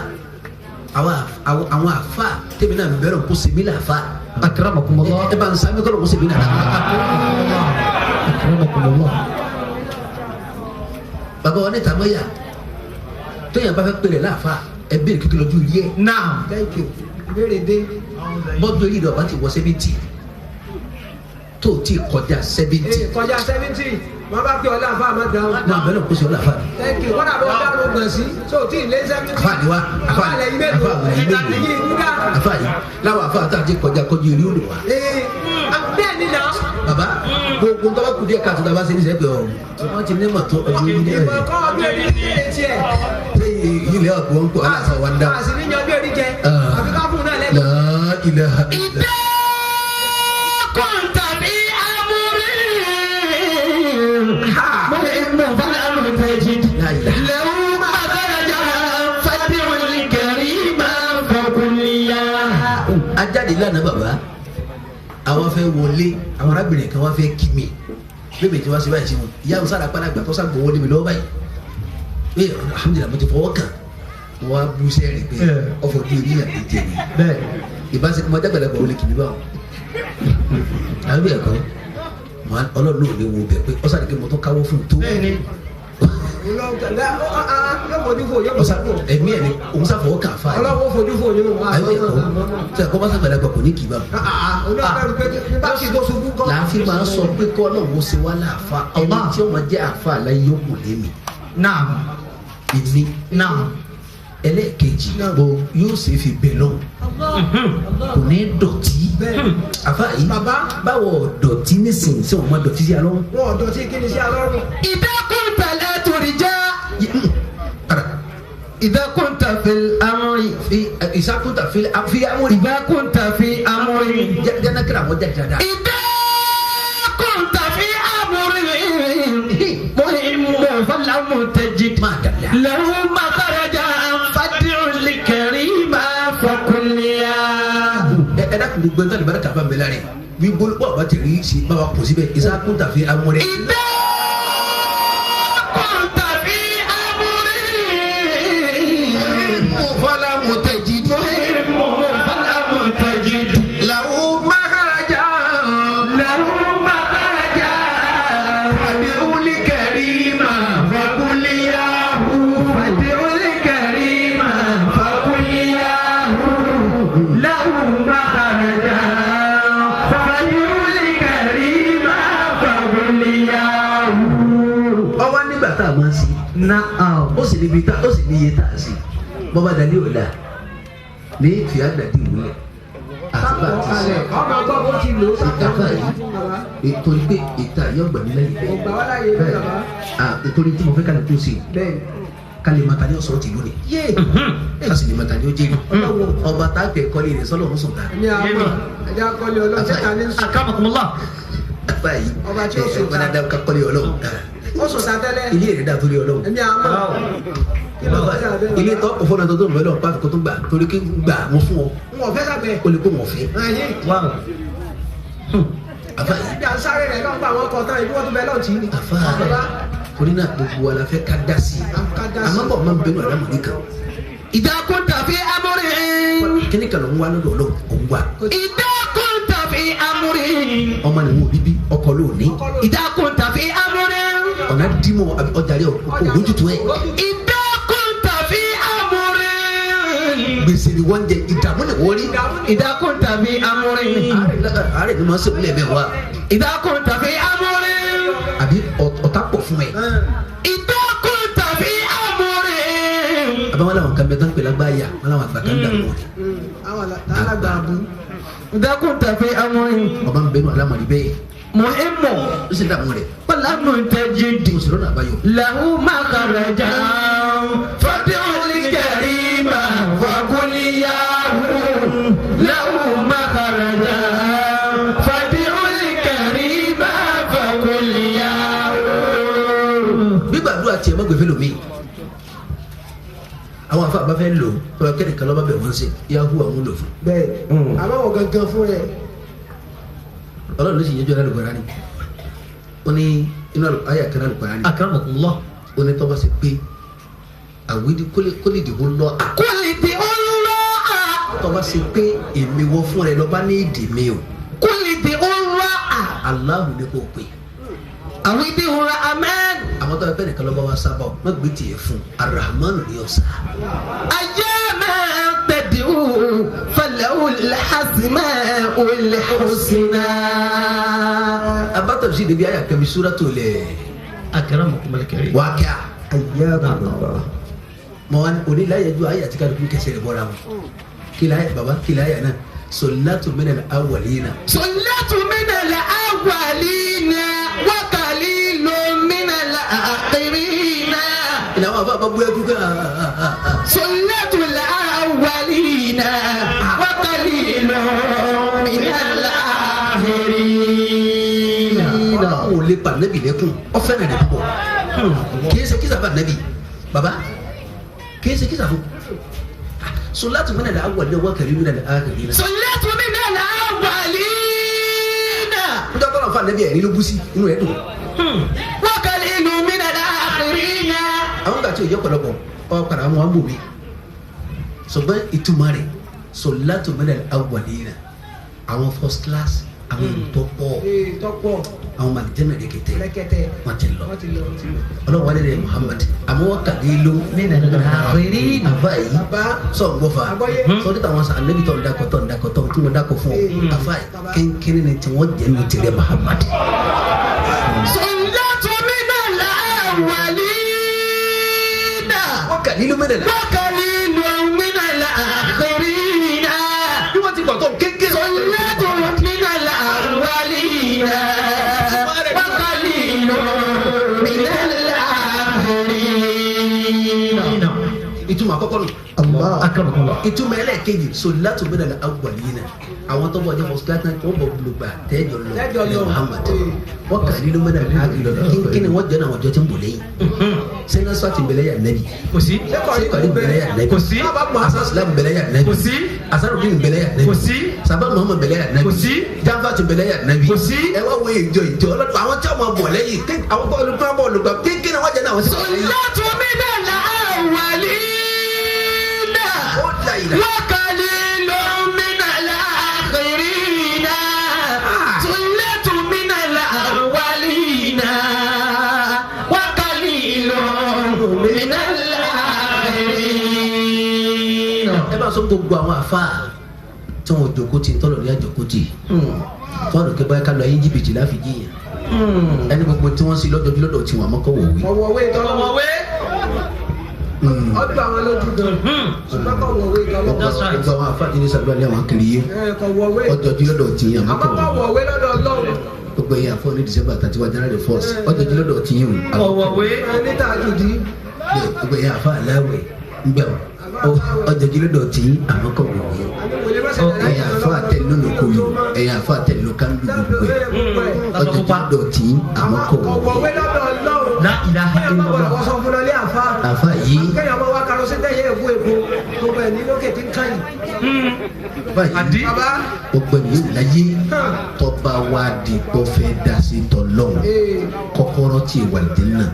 àwọn afa tẹ̀mí náà bẹ̀rẹ̀ kó sèmi là fa. Akramakumullah. Ẹ bá ń sáré kọ́ ló kó sèmi là fa. Akramakumullah. Bàbá wa ní tàmáyà tóyàn bá fẹ́ pèrè láàfa ẹ bèrè kékeré lójú yẹ. Naam. Thank you. Ìbéèrè dé. Bọ́dún eré ìdọ̀bá ti wọ 70 tó ti kọjá 70. Ee kọjá 70. Wọ́n bá pè ọ́ láǹfà àmọ́ dáhùn. Náà bẹ́ẹ̀ náà kó sọ láàfa. Thank you. Kọ́dà bọ́ dáhùn gbọ̀n sí. So tí ì lé 70. Afa ni wa afa Afa lẹ́yìn ni mélòó. afa lẹ́yìn mélòó Yìí ń dá. afa yìí láwọn afa tá a ti kọjá kọjú eré olùwà. Ee bẹ́ẹ̀ ni náà. Baba gbogbo ntọ́ bá kú díẹ̀ káàtó tàbá ṣe ní sẹ́pẹ̀ ọ̀ wọ́n ti ní mọ̀ tó ọdún yìí ní Ìmọ̀ ẹ̀ kọ́ ọdún eré ní tiẹ̀. ilé ọ̀pọ̀ ń kó aláṣà wa ń dá. A sì ní yanjú eré jẹ. Àfi ká fún un náà lẹ́nu. La ilaha Idha kunta fi amrin. Muhimmu falam tajid. La ilaha. Lahu makhraja fad'u al-karima faqul ya. Ajáde lánàá bàbá àwọn fẹ́ wọlé àwọn arábìnrin kan wá fẹ́ kí mi bébè tí wọ́n ṣe báyìí sí wọn ìyá musa àpárá àgbà tó sàgbọ̀ wọlé mi lọ́wọ́ báyìí ee alhamdulilayi mo ti fọwọ́ kàn mo wá bú sẹ́rìn pé ọ̀fọ̀ bí orí àti jẹ mi ìbáṣepọ̀ mo jágbàlagbà wọlé kì mí báwọn àwọn bí ẹ̀kọ́ ọlọ́run ò ní wo bẹ̀ pé ọ̀sán àdìgẹ́ mo tún káwọ́ fún un tó Yóò fojú fò yóò ọ̀sán fojú fò. ẹ̀mí ẹ̀ ni òun sàfọwọ́ kàn fà yìí Ọlọ́wọ́ fojú fò yóò wá. àwọn bí ẹ̀kọ́ tí ẹ̀kọ́ bá sàgbàlagbà kò ní kì í báwọn. Bá kì í tó ṣubú kọ́. Láàfin máa sọ pé kọ́ ọlọ́run ó ṣe wá láàfa ẹni tí ó máa jẹ́ àfa láyé yóò kù lémi Naam. ìní Naam. ẹlẹ́ẹ̀kejì bó yóò ṣe fi bẹ̀ lọ kò ní dọ̀tí àfa yìí Bàbá. báwo dọ̀tí nísìnyí sí wọn máa dọ̀tí sí alọ́ Wọn ò dọ̀tí kí ni sí alọ́run. Idha kunta la turja. padà Idha kunta fil amri. fi ìsàkúntà fi fi amúri Idha kunta fi amri. jẹ́nà kíra àwọn jáde dáadáa. Idha kunta fi amrin. Muhimmu falam tajid. máa dàbílà. Lahu makhraja fad'u al-karima faqul ya. ẹ dákun gbogbo ẹni tó àlùbáríkà kàfa ń bẹ lára yìí bí bolo bọ́ọ̀ bá ti rí sí báwa kò síbẹ̀ ìsàkúntà fi amúri. Idha kunta fi amrin. fọlámù tẹ̀jì Muhimmu falam tajid. làwọn mákàràjà. Lahu makhraja Fad'u l-karima faqul yahu. fad'u al-karima faqul yahu. Lahu makhraja fad'u al-karima faqul yahu. Ọwọ́ nígbà tá a máa ń sí. Na'am. Ó sì níbi tá ó sì níye tá a sí. Bọ́bá dalẹ́ ọ̀la ní ìfìyà dàdí ìwúlẹ̀. Àti bá a ti sọ. Ọmọ ọgbọ́n bó ti lò ó Ìtàfà yìí torí pé ìta yóò gbà mí lẹ́yìn Kò gbà wá láyè bẹ́ẹ̀. bàbá. Nítorí tí mo fẹ́ kálí tó sí i. Bẹ́ẹ̀ Kálí mata ni ó sọ̀rọ̀ tìlú ni. yé Kásì ni mata ni ó jẹ́rìí. Ọba tá a tẹ̀ kọ́lé rẹ̀ sọ́lọ́ ń sùn ta. ní àwọn ẹja kọ́lé ọlọ́run tẹ́ta ní sùn. Akramakumullah. Àfà yìí Ọba tí ó sùn ta. ẹ̀ ẹ̀ ẹ̀ kọ́lé ọlọ́run. Ó sùn sátẹ́lẹ̀. Ilé rẹ̀ dà torí Ọlọ́run. Èmi àmọ́. Kí ló fẹ́ sàbẹ̀? Ilé tọ́ kò fọ́nà tó tó ń bẹ lọ́wọ́ pàtó kó tó gbà torí kí n gbà wọ́n fún ọ. N ò fẹ́ sàbẹ̀. O lè kó wọn fẹ́. Ẹyin. Àfa yìí. Ibi à ń sáré rẹ̀ lọ́gbà àwọn ọkọ̀ tán ibi wọ́n tún bẹ lọ́ọ̀tì ni. Àfa torí náà gbogbo wa la fẹ́ ká dá sí i. Àmọ́ bọ̀ máa ń bẹnu àlámọ̀rí kan. إذا كنت في أمر Kíní kan ló ń wá lọ́dọ̀ Ọlọ́run òun wá. إذا كنت في أمر Ọmọ ni wọn ò bíbí ọkọ ló ní. إذا كنت في أمر Ọ̀nà dímọ̀ ọjà rẹ̀ kò lójútu ẹ̀. إذا كنت في أمر Gbèsè ni wọ́n jẹ ìdààmú ni wọ́n rí. إذا كنت في أمر Àárẹ̀ ni máa ń sèwúlẹ̀ bẹ́ẹ̀ wá. إذا كنت في أمر Àbí ọ̀tá pọ̀ fún ẹ. إذا كنت في أمر Àbá wọn làwọn kan bẹ tán pè lágbáyà wọn làwọn àgbà kan dààmú wọn. Àwọn alágbà abú. إذا كنت في أمر Ọba ń bẹnu àlámọ̀rí bẹ́ẹ̀. مهم Ó sì dààmú rẹ̀. ولم تجد Mo sì lọ́nà àbáyọ. له مخرجا فادع الكريم وقل ياه له مخرجا فادع الكريم فقل ياه Gbígbàdúrà tiẹ̀ má gbé fẹ́ lómi. Àwọn afa bá fẹ́ lò tọ́lá kẹ́nìkan lọ́ba bẹ̀ wọ́n ṣe yahu àwọn lò fún. Bẹ́ẹ̀ àmọ́ wọ̀ gangan fún rẹ̀. Ọlọ́run ló sì yẹjọ́ lálùkọ́rá ni. Ó ní inú àyà kan lálùkọ́rá ni. أكرمكم الله Ó ní tọ́ba ṣe pé àwídí kólé ìdìbò lọ. قل ادعوا الله Tọ́ba ṣe pé èmi wọ fún rẹ lọ́ba ní ìdè mi o. قل ادعوا الله Aláhùn ni kò pè. أو ادعوا الرحمن Àwọn tọ́ba pẹ́ nìkan lọ́ba wa sábà ọ má gbé tiẹ̀ fún Arahamanu ni ọ̀sà. أياما تدعو فله الأسماء الحسنى Abatọ̀ sí débi àyà kẹ́mi súrátù lẹ̀ أكرمكم الكريم wákíá. Ayyakumullah. Mọ wa oníláyàjú ayé àti kálukú kẹsẹ̀ rẹ̀ bọ́ra wọn. Kí láyà baba kí láyà náà sọlátù minal awwalina. صلاة من الأولين وقليل من الآخرين Ìlànà àbá bá bóyá dúkẹ́ صلاة الأولين وقليل من الآخرين Ọlọ́run ò lè pa nẹ́bì lẹ́kùn ọ fẹ́ràn rẹ̀ púpọ̀. Kì í ṣe kísà fún nẹ́bì baba kì í ṣe kísà fún. Sọlátù minal awwalina wa qalilun minal akhirina. صلاة من الأولين Níjọ́ tọ́lọ̀ fún nẹ́bì ẹ̀rí ló bú sí inú rẹ̀ dùn. وقليل من الآخرين Àwọn gbà tí òye ọ̀pọ̀lọpọ̀ ọ padà wọn bò mí. Ṣùgbọ́n ìtumọ̀ rẹ̀ sọlátù minal awwalina àwọn first class àwọn tó pọ̀ Ee tọ́pọ̀ àwọn màlìjẹ́nà rẹ̀kẹ̀tẹ̀ rẹ́kẹ̀tẹ̀. wọ́n ti lọ. Wọ́n ti lọ. Ọlọ́run wálé rẹ̀ Muhammad àmọ́ wọ́n kàdé ló الآخرين àfa yìí Bàbá. sọ ń gbọ́ fa Àgbọ́yé. sọ ní tàwọn sàn níbi tó ń dakọ̀ tó ń dakọ̀ tó ń tí wọ́n dakọ̀ fún ọ àfa yìí kínkínní ni tí wọ́n jẹ́ nu tirẹ̀ Muhammad. صلاة من الأولين wọ́n kàdé ló mẹ́rẹ̀ la. وقليل من الآخرين bí wọ́n ti pọ̀ tó kékeré. صلاة من الأولين وقليل من الآخرين ìtumọ̀ àkọ́kọ́ nù. الله أكرمكم الله ìtumọ̀ ẹlẹ́ẹ̀kejì sọlátù minal awwalina àwọn tó bọ̀ jẹ́ first class náà wọ́n bọ̀ gbólógbà tẹ́jọ lọ Tẹ́jọ lọ. Muhammad wọ́n kàdé ló mẹ́rẹ̀ la kínkínní wọ́n jẹ́ náà wọ́n jọ ti ń bò lẹ́yìn. sẹ́nẹ́sọ́ ti bẹ̀lẹ́ yà nẹ́bi. kò sí sẹ́kọ̀ọ́lì bẹ̀lẹ́ yà nẹ́bi. kò sí asasilamu bẹ̀lẹ́ yà nẹ́bi. kò sí asarudin bẹ̀lẹ́ yà nẹ́bi. kò sí saba muhammad bẹ̀lẹ́ yà nẹ́bi. kò sí janfa ti bẹ̀lẹ́ yà nẹ́bi. kò sí. ẹ wá wo ìjọ ìjọ ọlọ́dún àwọn tí wọ́n bọ̀ lẹ́yìn àwọn tó olùkọ́ bọ̀ olùkọ́ kínkínní wọ́n jẹ́ náà wọ́n ti bọ̀ lẹ́yìn. صلاة من الأولين ó la ìlà. وقليل من الآخرين صلاة من الأولين وقليل من الآخرين ẹ bá sọ gbogbo àwọn àfa tí wọn jòkó tì tọ́lọ̀ ní àjòkó tì tọ́lọ̀ kí báyìí ká lọ ayé jìbìtì láfi jiyàn ẹni gbogbo tí wọ́n sì lọ́jọ́jú lọ́dọ̀ tí wọ́n àmọ́ kọ́ wò wí. Ọ̀wọ̀wé tọ́lọ́wọ́. Ọdún àwọn lójú gan. Ṣùgbọ́n kọ̀ wọ̀wé tọ́lọ́wọ́. That's right. gbogbo àwọn àfa tí ní sàdúrà ní àwọn kiri yé Ẹ kọ̀ wọ̀wé. ọjọ́jú lọ́dọ̀ tí yẹn àmọ́ Àmọ́ kọ́ kọ̀ wò wí. wọ̀wé lọ́dọ̀ Ọlọ́run. gbogbo ẹ̀yin àfọ ní December 31 January 1st ọjọ́jú lọ́dọ̀ tí yẹn o. ọ̀wọ̀wé Ẹ ní tàjùdí. gbogbo ẹ̀yin àfa aláwẹ̀ ńgbà ọjọ́jú lọ́dọ̀ tí yẹn àmọ́ kọ́ wò wí. Àní ẹ̀yin àfa àtẹnulókòlù ẹ̀yin àfa àtẹnulókàndù gbogbo ẹ̀ ọjọ́jú lọ́dọ̀ tí yẹn àmọ́ kọ́ wò wí. Kọ̀ wọ̀wé lọ́dọ̀ Ọlọ́run. náà ilaha Kéèyàn má gbọ́dọ̀ illallah. wọ́sọ fún lọlé àfa. Àfa yìí. Kéèyàn máa wá karosí tẹ̀yẹ èkó èkó gbogbo ẹ̀ ní lókè tí ń kàn yìí. Báyìí Bàbá gbogbo ẹni yóò láyé tọba wa di gbọ́ fẹ́ da sí tọ́lọ́hún kọ́kọ́rọ́ tí ìwà ìdí náà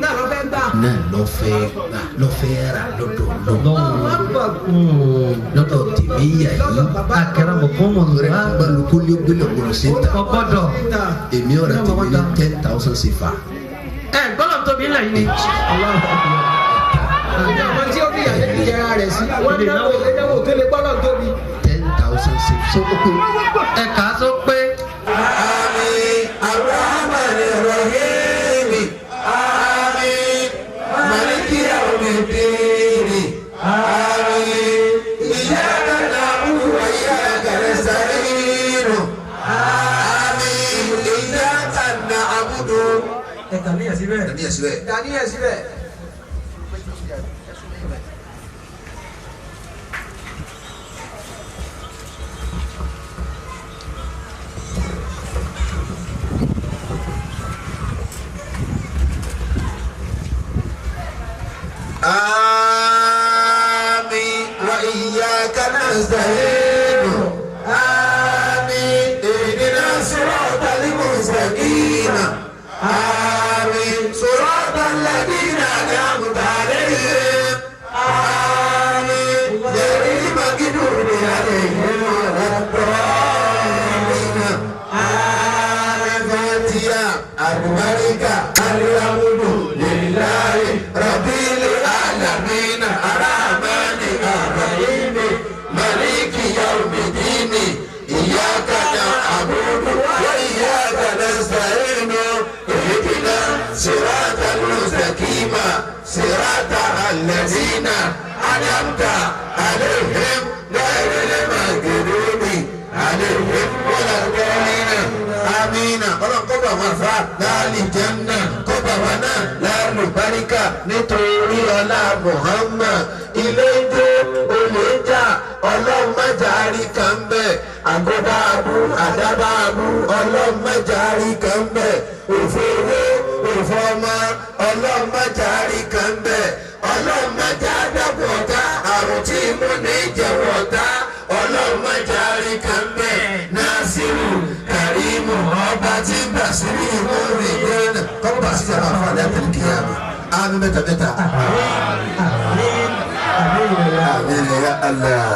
náà lọ fẹ́ gbà. náà lọ́fẹ́ gbà lọ́fẹ́ rà lọ́dọ̀ lọ́wọ́ lọ́dọ̀ tèmi yà yìí Akramakumullah. rẹ̀ balùkù ní gbélé ọ̀gbọ̀n sí ta Ọgbọ́dọ̀. èmi ọ̀rẹ́ tèmi ní 10,000 sefa Ẹ gbọ́dọ̀ tóbi ńlẹ̀ yìí ni. Allahu akbar. Àwọn tí ó fi ìyàlẹ́ ti jẹra rẹ̀ sí. Wọ́n náwó ilé náwó tó lè gbọ́dọ̀ tóbi. 10,000 sefa sókòkò. Ẹ kà á sọ pé. Àmín Ar-Rahman Ar-Rahim. Àmín Maliki Yawmiddin. Àmín Iyyaka na'budu wa iyyaka nasta'in. Àmín Iyyaka na'budu. Ẹ kà níyà síbẹ̀. Dàníyà síbẹ̀. Dàníyà síbẹ̀. Àmín wa iyyaka nasta'in. Àmín ihdina siratal mustaqim. Àmín siratal ladina an'amta alayhim. Àmín ghayril maghdubi alayhim waladdallin. Àmín Fatiha alubarika alhamdu lillahi rabbil alamin arahmani arrahim maliki yawmiddin iyyaka na'budu wa iyyaka nasta'in ihdina siratal mustaqim siratal ladzina an'amta alayhim ghayril maghdubi alayhim waladdallin. Amina. Ọlọ́run kó bá wọn fa láàlì jẹ́nà kó bá wọn náà láàlù báríkà nítorí ọlá Muhammad. Ilé ń jó olè ń jà ọlọ́run mẹ́jà rí kan bẹ́ẹ̀. Àgọ́bá abú àdábá abú ọlọ́run mẹ́jà rí kan bẹ́ẹ̀. Òfò owó òfò ọmọ ọlọ́run mẹ́jà rí kan bẹ́ẹ̀. Ọlọ́run mẹ́jà dàbọ̀ ọ̀tá àrùn tí mú ní ìjẹ̀wọ̀ ọ̀tá ọlọ́run mẹ́jà rí kan bẹ́ẹ̀. Nasiru Karimu ọba tí ń bà sí ìwọ rẹ̀ gánà kọ́kọ́ bá sísè àwọn afáàlẹ́ àtẹ̀lẹ́ kíyàmù. Àmín mẹ́ta mẹ́ta. Àmín ya Allah.